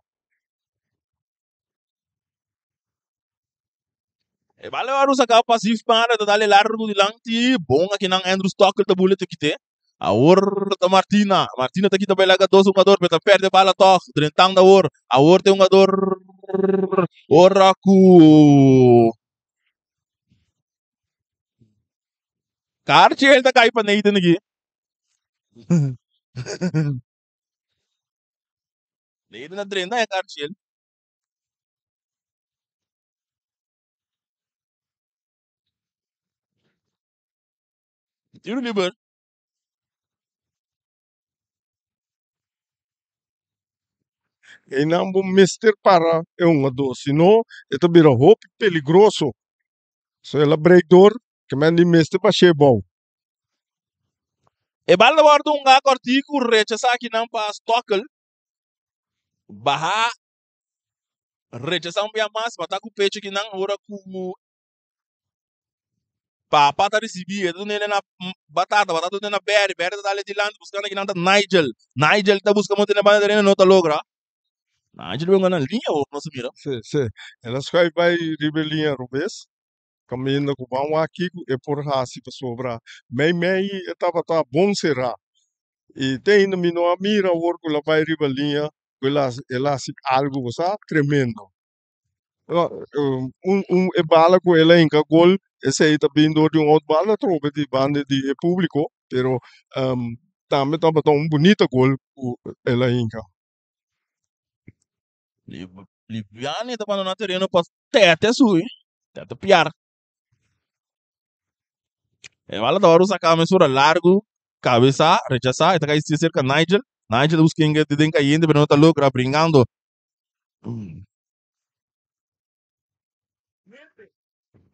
E bala wòrdu saká pa Sif Panda ta dale largu dilanti. Bon akinan Andrew Stockel ta bule ta kite. Awor ta Martina. Martina ta kita bai laga dos hungador pero ta perde bala tòg. Drentando awor. Awor ta e hungador ora ku Karchi el ta kai pa Nathan aki. Nathan a drenta e Karchi el. Tiro liber. Einan bo mester para e hungadó, si no e ta bira hopi peligroso. So el a break door, ke men di mester bash'é bou. E bal ta wòrdu hungá kòrtiku, rechasá akinan pa Stokkel. Baha rechasá un bia mas, mata ku pecho akinan ora ku. Papa ta ricibi, e ta dunele na Batata, Batata ta dunele na Berry, Berry ta dale dilanti buscando kinan ta Nigel, Nigel ta busca mont'e na banda tereno no ta logra. Nigel benga na liña awor nos a mira. Sí, sí. El a schuif bai riba e liña robes, caminda cu ban wak kico e por haci pasobra meimei e tabata bon cerá. Y te ainda mi no a mira awor cu el a bai riba liña cu el a el a haci algo bo sa tremendo. Un un e bala cu el a hinca gol esey ta bin door di un otro bala atrobe di banda di e publico pero tambe tabata un bunita gol cu el a hinca. Liviani ta bandona tereno pa Tete subi, Tete piar. E bala ta wòrdu saká mesora largu, kabesá, rechasá, e ta kai serka Nigel. Nigel ta buska hende den kayente pero no ta logra, bringando.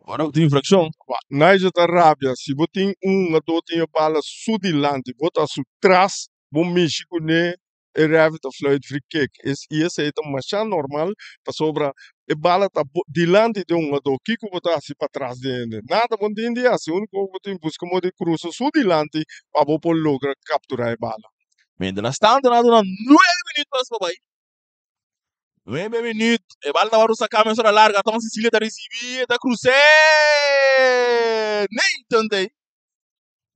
Ora ku tin infrakshon. Nigel ta rabia, si bo tin un hungadó tin e bala su dilanti, bo ta su tras, bo mishi kuné e ref ta fluit free kick es y esey ta masha normal pasobra e bala ta dilanti di un hungador kico bo ta haci patras di hende nada bo no tin di haci unico bo tin busca modo di cruza su dilanti pa bo por logra captura e bala. Mientras tanto nan a duna nuebe minuut pas pa bai. Nuebe minuut e bala tabata saca mesora larga Tom Cecilia ta ricibi e ta cruce Nathan ta ey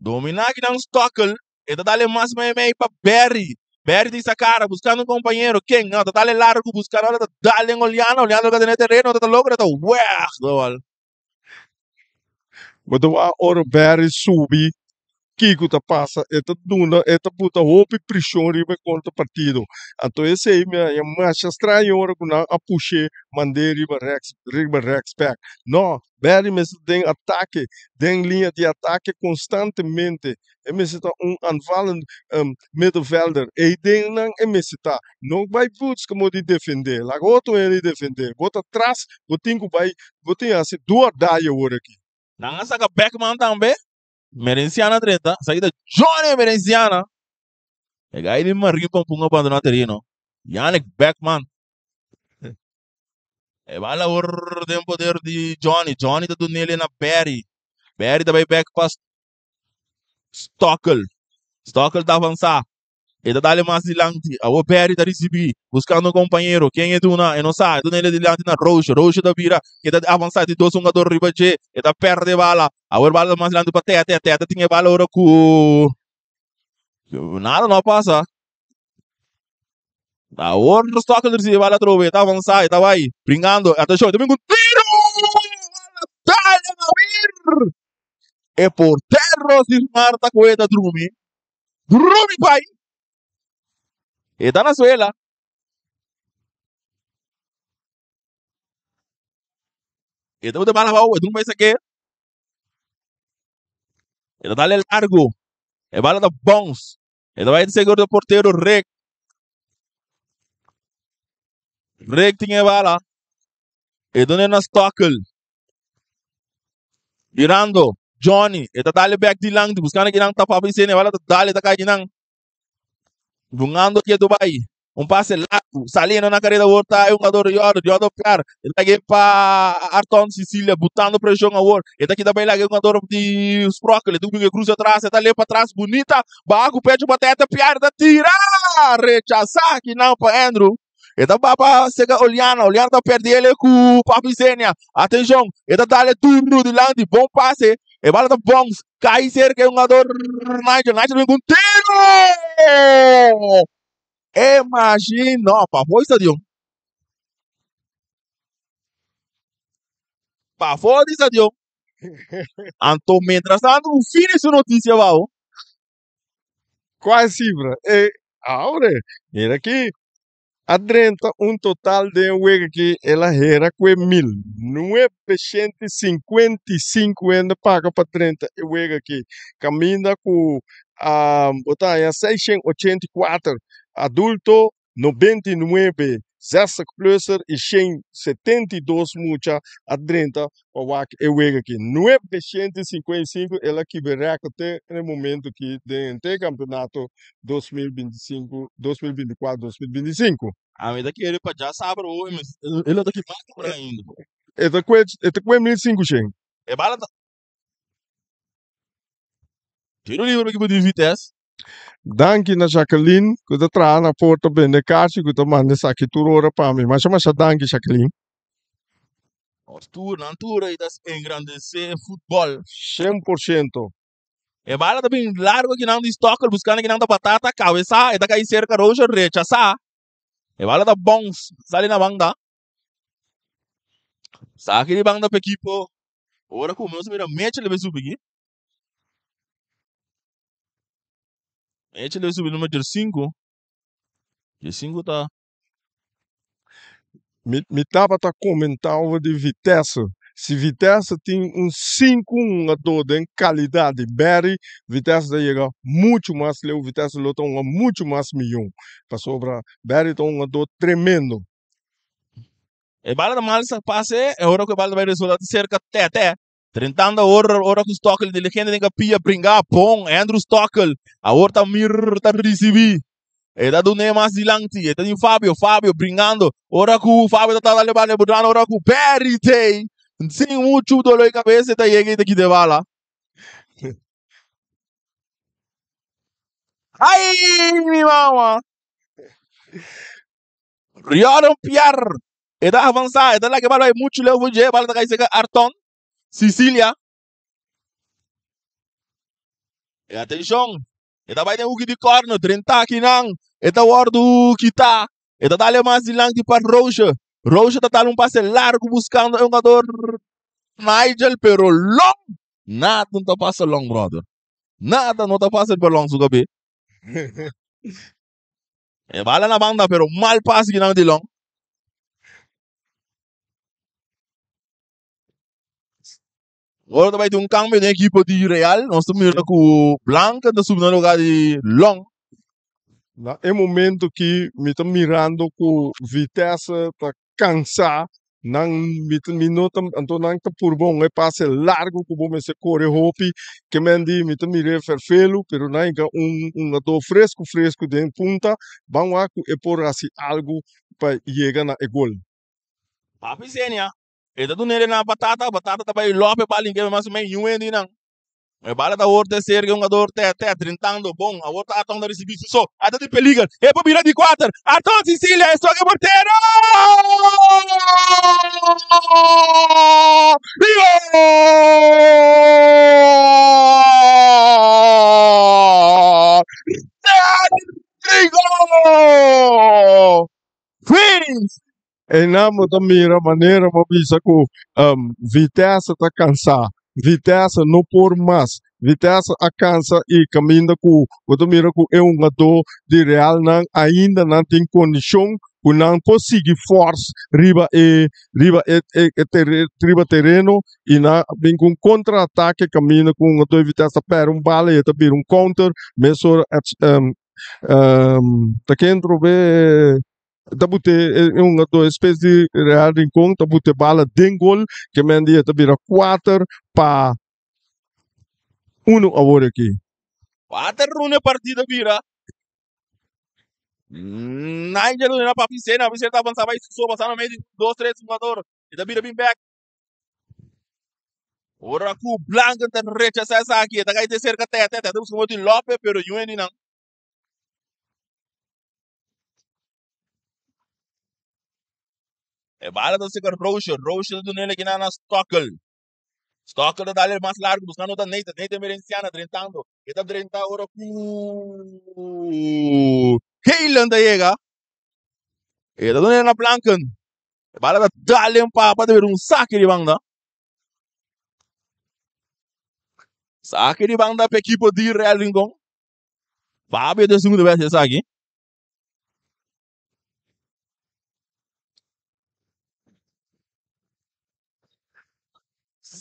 domina akinan Stockel E ta dale mas meimei pa Berry. Berry tin sa cara buscando un compañero. Ken? No, ta dale largo buscando. Ahora ta dale en Oliana. Oliana lo ka tene terreno. Ta logra ta weg de bal. Bo ta wak ora Berry subi kiko ta pasa. E ta duna, e ta buta hopi preshon riba e kontra partido. Anto esei mi a haña masha straño ora ku nan a push'é mand'é riba rechts, riba rechtsback. No, Berry mester den atake, den liña di atake konstantemente. E mester ta un aanvallend middenvelder. Eyden nan e mester ta. No bai buska mo di defende. Laga otro hende defende. Bo ta tras, bo tin ku bai, bo tin hasi do or die awor aki. Nan a saka Beckman tambe. Merenciana drenta. Esaki ta Johnny Merenciana. E gai di Marie Pampun a bandona tereno. Yannick Beckman. E bala awor den poder di Johnny. Johnny ta dunele na Barry. Barry ta bai bek pa Stockel. Stockel ta avansá. E ta dale mas dilanti. Awor Perry ta risibí, buskando un kompañero. Ken e duna? E no sa. E duna el dilanti na Roosje. Roosje ta bira. E ta avansá. E tin dos hungador riba dje. E ta pèrdè e bala. Awor e bala ta mas dilanti pa Tete. Tete tin e bala ora ku nada no a pasa. Awor Stockel ta risibí e bala atrobe. E ta avansá. E ta bai bringando. Atenshon, e ta bin ku un tiro! Bala dale Mawir! E portero Sismar ta kohe ta drumi. Drumi pai! E ta na suela. E ta bota bala abao, e drumi bai sake. E ta dale largo. E bala ta bounce. E ta bai seguro de portero Rick. Rick tin e bala. E done na Stockel. Birando, Johnny, e ta dale bek dilanti, buscando kinan ta Papi Sene, bala ta dale ta kai kinan. Jugando ketu bai, un pase largo, saliendo na carrera awor ta e jugador Yodo, Yodo piar, e ta lage pa Arton Cecilia, butando presion awor, e ta kita bai lage jugador di Sprockel, e ta binge cruza atras, e ta le pa atras, bunita, baha cu pecho pa teta, piar, ta tira, rechasa kinan pa Andrew. E ta ba pa sega Oliana. Oliana ta perdi ele ku Papi Zenia. Atenshon, e ta dale duru dilanti. Bon pase. E bala ta bounce. Kai serka e hungador Nigel. Nigel bin ku un tiro! E mashin no, pafó di stadion. Pafó di stadion. Anto mientras tanto ku fini su noticia bao. Cual cifra? E abre, mira aki. A drenta un total den e wega aki el a hera cu e 1955 hende paga pa drenta e wega aki. Caminda cu a bo ta haña 684 adulto 99 zestig plusser y 172 mucha a drenta pa wak e wega aki. 955 el a kibra record te na e momento aki den henter campeonato 2025, 2024, 2025. Ami ta kere pa djasabra hoy mes e lo ta ki mas kibra ainda. E ta kue, e ta kue 1500. E bala ta. Tiro libre pa ekipo di Vitesse. Danki na Jacqueline ku ta traha na Porto bende kashi ku ta manda esaki tur ora pa mi. Masha masha danki Jacqueline. Nos tur, nan tur ei ta engrandesé futbòl. 100%. E bala ta bin largo kinan di Stokkel buskando kinan ta batata kabesá e ta kai serka Roger rechasá. E bala ta bounce sali na banda. Saki di banda pa ekipo. Ora ku nos mira Mitchell debe subi aki. Mitchell debe subi numero 5. 5 ta Mi tabata komentá over di Vitesse. Si Vitesse tin un sinku hungadó den kalidat di Barry, Vitesse ta yega muchu mas leu, Vitesse lo ta hunga muchu mas mihó, pasobra Barry ta un hungadó tremendo. E bala ta mal sa pase, e ora ku e bala ta bai resulta ta serka Tete. Drentando awor ora ku Stokkel inteligente den kapia bringa bon Andrew Stokkel awor ta mir ta risibi e ta dun'é mas dilanti e ta tin Fabio Fabio bringando ora ku Fabio ta trata leba leba durando ora ku Barry tey sin muchu dolor di kabes e ta yega i ta kita e bala. Ay mi mama! Riordan Pierre e ta avansa e ta laga e bala bai muchu leu for dje e bala ta kai serka Arton Sicilia. E atenshon e ta bai den huki di kòrner drenta akinan e ta wòrdu kita e ta dal e mas dilanti pa Roosje. Roosje ta dal un pase largu buskando e hungador Nigel pero long nada no ta pasa long brother nada no ta pasa riba long su kabe. E bala na banda pero mal pase kinan di long. Ora ta bai tin un cambio den equipo di Real. Nos ta mira cu Blanca ta subi na lugar di Long. Na e momento ki mi ta mirando cu Vitesse ta cansa nan mi ta mi no ta anto nan ta purba un e pase largo ku bo mester kore hopi ke men di mi ta mira e ferfelu pero nan hinka un hungadó fresku fresku den punta ban wak ku e por hasi algu pa yega na e gol. Papi Senia, e ta dun'e na Batata, Batata ta bai lope bal hinka mas o menos yuen di nan. E bala ta word serka e hungador te te drentando bon. Awor ta Arton ta risibi su so. A ta di peliger. E por bira di kuater. Arton Sicilia e stoke portero! Gol! Rodrigo! Fins! Einan bo ta mira manera bo bisa ku Vitesse ta kansá. Vitesse no por mas. Vitesse a kansa i kaminda ku bo ta mira ku e hungadó di Real nan ainda nan tin kondishon ku nan por sigui fòrs riba e riba e e riba tereno i nan a bin ku un kontra atake kaminda ku hungadó di Vitesse ta pèrdè un bala i e ta bira un counter mesora ta ken trobe. Ta bute e hungadó espes di Real Rincon ta bute bala den gol ke men di e ta bira 4-1 awor aki. Kuater run e partido bira. Nigel duna pa Vicena, Vicena ta avansa bai so pasa na medio di dos tres hungador e ta bira bin bek. Ora ku Blanken ta rechasa esaki e ta kai te serka Tete, Tete busca moto di Lope pero Yueni nan. E bala ta seca Roosje. Roosje ta dunele aquí na Stokkel. Stokkel ta dale mas largo buscando ta Nathan. Nathan Merenciana drentando. E ta drenta ora ku Kaylen ta yega. E ta dunele na Blanken. E bala ta dale un papa ta bira un sake di banda. Sake di banda pa ekipo di Real Rincon. Fabio ta esun ku ta bai hasi esaki.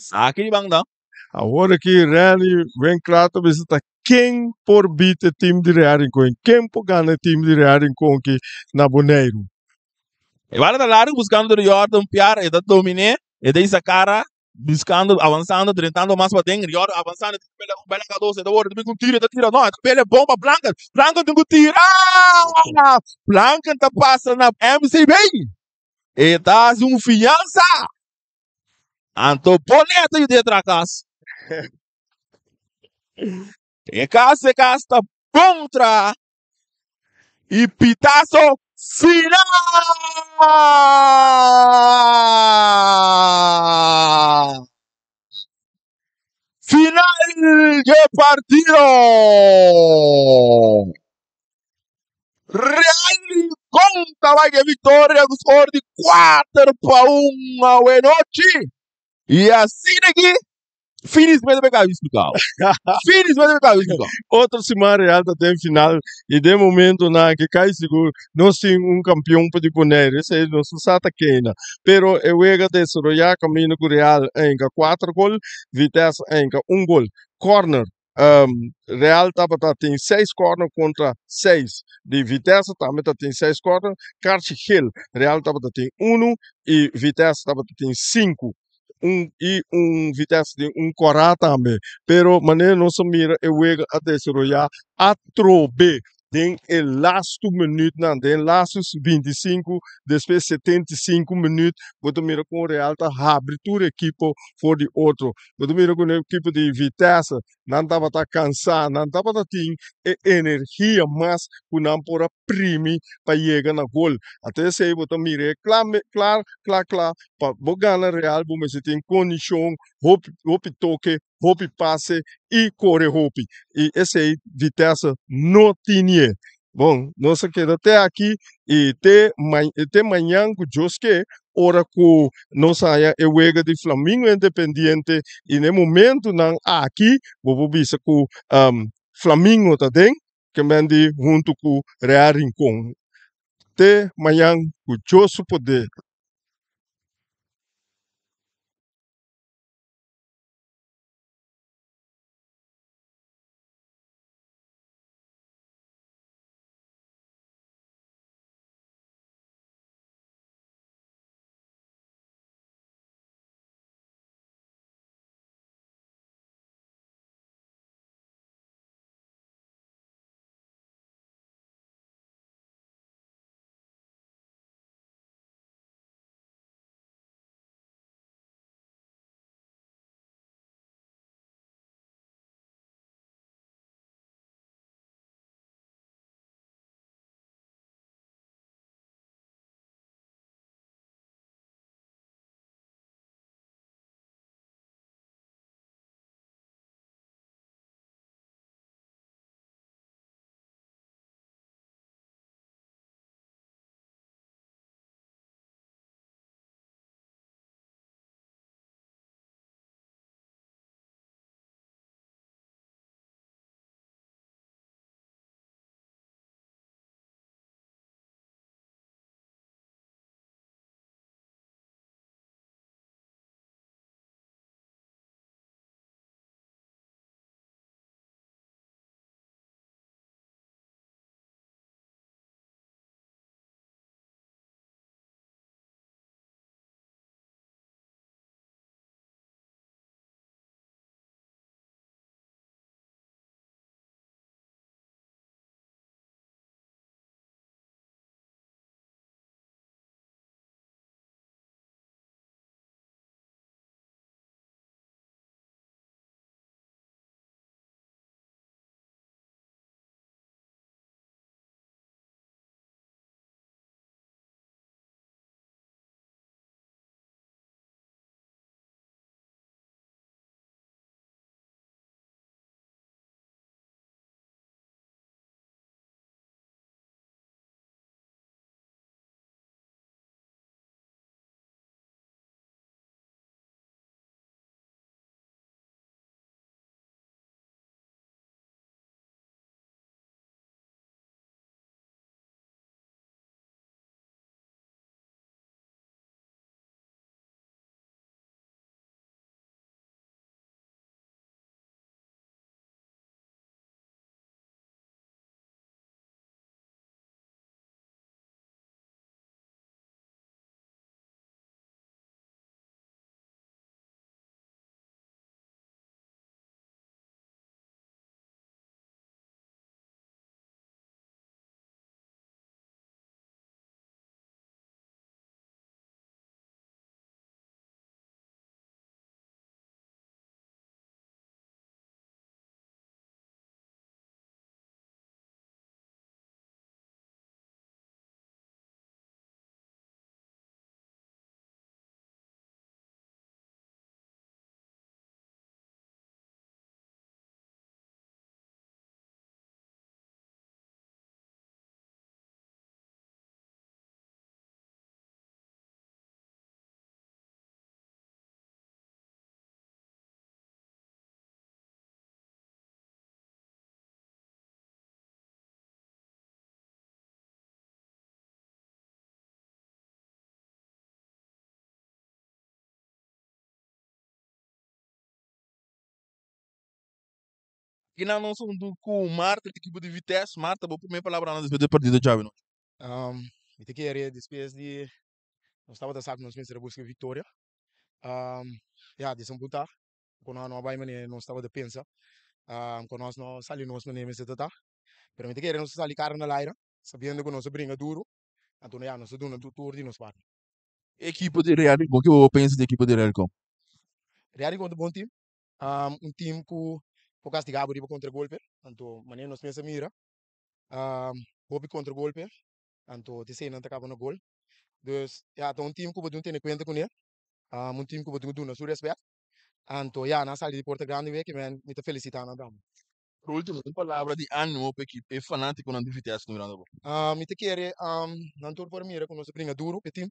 Saki di banda. Awor aki Randy Winklaar ta bisa ta ken por beat e team di Real Rincon y ken por gana e team di Real Rincon aki na Boneiru. E bala ta largu buskando Jordan Piar e ta dominé e ta hisa kara Buscando, avanzando, drentando mas paden, Rior avanzando, tin pele un bela kados, e ta worde bin ku tiro, e ta tira, no, e ta pele bon pa Blanken, Blanken tin ku tira! Blanken ta pasa na MCB, e ta hasi un fiansa, anto Bonet ta yuda e trakas. E kas e kas ta bon traha i pitazo final! Final dje partido! Real Rincon ta bai ke victoria ku score di 4-1 awe nochi. I asina aki Finis mester be kabi explicao. Finis mester be kabi explicao. Otro siman Real ta den final y den momentonan aki cay sigur nos tin un campeon pa di Bonaire, esey nos no sa ta kena. Pero e wega desaroya caminda cu Real a hinca cuatro gol, Vitesse a hinca un gol. Corner, Real tabata tin seis corner contra seis di Vitesse tambe ta tin seis corner. Karchi gel, Real tabata tin uno y Vitesse tabata tin cinco. Un i un Vitesse den un kòrá tambe. Pero manera nos a mira e wega a desaroyá atrobe den e lastu minütnan, den e lastu 25, despues 75 minüt, bo ta mira kon Real ta habri tur ekipo for di otro. Bo ta mira ku e ekipo di Vitesse nan tabata kansá, nan tabata tin e energia mas ku nan por a primi pa yega na gol. Anto esei bo ta mira e kla kla kla kla pa bo gana Real bo mester tin kondishon, hopi hopi toke, hopi pase i kore hopi. I esei Vitesse no tinie. Bon, nos a keda te aki i te te mañan ku Dios ke ora ku nos haña e wega di Flamingo Independiente i na e momentunan aki bo por bisa ku Flamingo ta den ke men di huntu ku Real Rincon. Te mañan ku Dios su poder. Kinan nos huntu ku Marta di ekipo di Vitesse. Marta, bo promé palabranan despues di e partido djawe nochi. Mi ta kere despues di nos tabata sa ku nos mester a buska viktoria. Ya, desapuntá ku nos no a bai manera nos tabata pensa, ku nos no sali nos manera mester ta ta. Pero mi ta kere nos a sali kara na laira sabiendo ku nos a bringa duru, anto ya nos a duna tur di nos parti. Ekipo di Real Rincon, kiko bo pensa di ekipo di Real Rincon? Real Rincon ta bon tim, un tim ku por kastigá bo riba kontragolpe, anto manera nos mester mira hopi kontragolpe, anto t'esei nan ta kaba na gol. Dus ya ta un tim ku bo tin tene kuenta kuné, un tim ku bo tin ku duna su rèspèt, anto ya nan a sali di porta grandi wek i mi ta felisitá nan tambe. Por ultimo, un palabra di animo pa ekip e fanatikonan di Vitesse ku mirando bo. Mi ta kere nan tur por a mira ku nos a bringa duru pa e tim,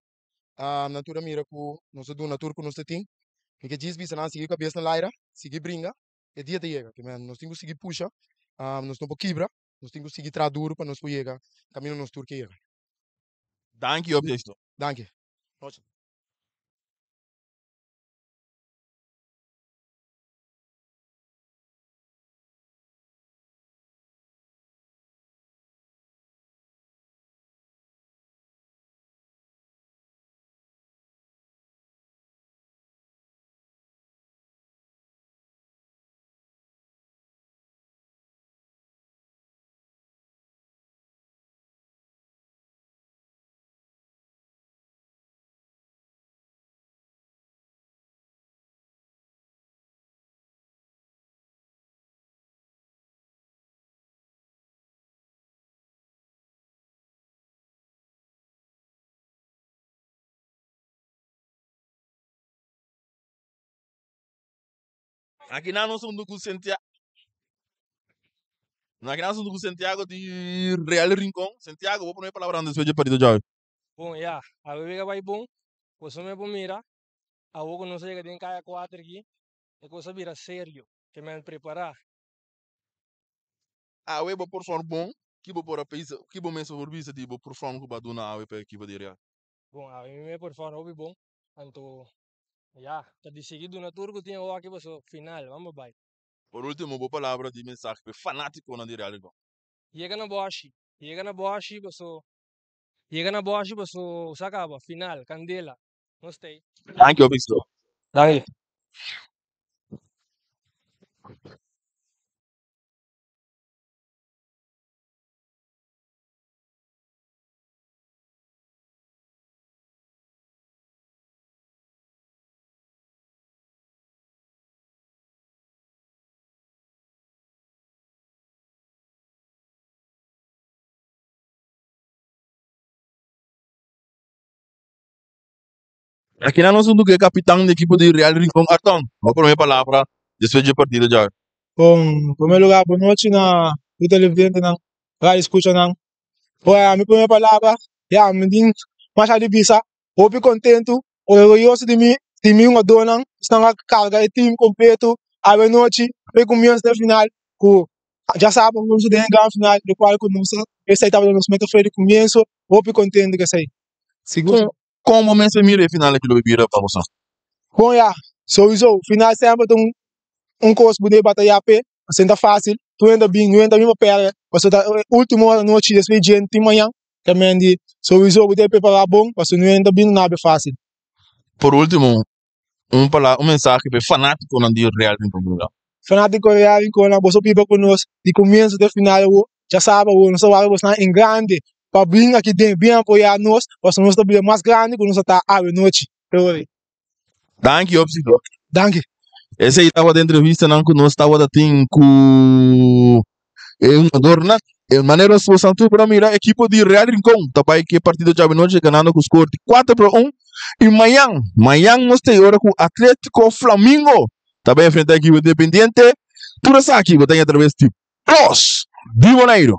nan tur a mira ku nos a duna tur ku nos ta tin. Mi ke djis bisa nan sigui kabes na laira, sigui bringa, e dia ta yega. Nos tin ku sigui pusha, nos no por kibra, nos tin ku sigui traha duru pa nos por yega kaminda nos tur ke yega. Danki hopi éxito. Danki. Aki nan nos huntu ku Santiago. Aki nan nos huntu ku Santiago di Real Rincon. Santiago, bo prome palabra antes despues dje partido djawe. Bon, ya. Awe wega bai bon. Boso me por mira. Awo ku nos a yega den kaya kuater aki, e kos a bira serio. Ke men prepará. Awe bo perform bon, ki bo por a pensa, ki bo mes por bisa di bo perform ku bo a duna awe pa e ekipo di Real? Bon, awe mi me perform hopi bon, anto ya, ta di sigui duna tur ku tin awo aki paso final, bam a bai. Por ultimo, bo palabra di mensahe pa e fanatikonan di Real Rincon. Yega na Boshi, yega na Boshi paso, yega na Boshi paso sa kaba, final, kandela. Nos ta ei. Danki hopi so. Danki. Aki nan nos huntu ku e kapitan di ekipo di Real Rincon Arton. Bo prome palabra despues dje partido djawe. Bon, prome lugar bon nochi na tur televidentenan, radio escuchanan. Bueno, mi prome palabra, ya, mi tin masha di bisa, hopi kontentu, orguyoso di mi, di mi hungadónan, esnan a karga e team kompleto awe nochi, pa e kumienso te final, ku djasabra nos den e gran final, lokual ku nos a, esei tabata nos meta for di kumienso, hopi kontentu ku esei. Sigur. Kon bo mester mira e final aki lo bira pa boso? Bon ya, souiso, final semper ta un kos bo debe bataya p'e, pasobra ta fásil, tur hende ta bin, niun hende ta bin pa pèrdè, pasobra ta e último anochi despues di djente tin mañan, ta men di souiso bo debe prepará bon, pasobra niun hende ta bin na be fásil. Por último, un palabra, un mensahe pa e fanátikonan di Real Rincon Brugá. Fanátiko Real Rinconnan, boso biba ku nos di komienso te final awo, djasabra awo nos ta wak bosnan en grande pa bin aki den, bin apoyá nos, pasobra nos ta bira mas grande ku nos a ta awe nochi. Danki hopi Sido. Danki. Esei tabata entrevistanan ku nos tabata tin ku e hungadornan. E manera nos bosan tur por a mira ekipo di Real Rincon ta bai ku e partido djawe nochi ganando ku skor di kuater pa un. I mañan, mañan nos ta e ora ku Atletico Flamingo ta bai enfrenta ekipo Independiente. Tur esaki bo ta haña atraves di Pos di Boneiru.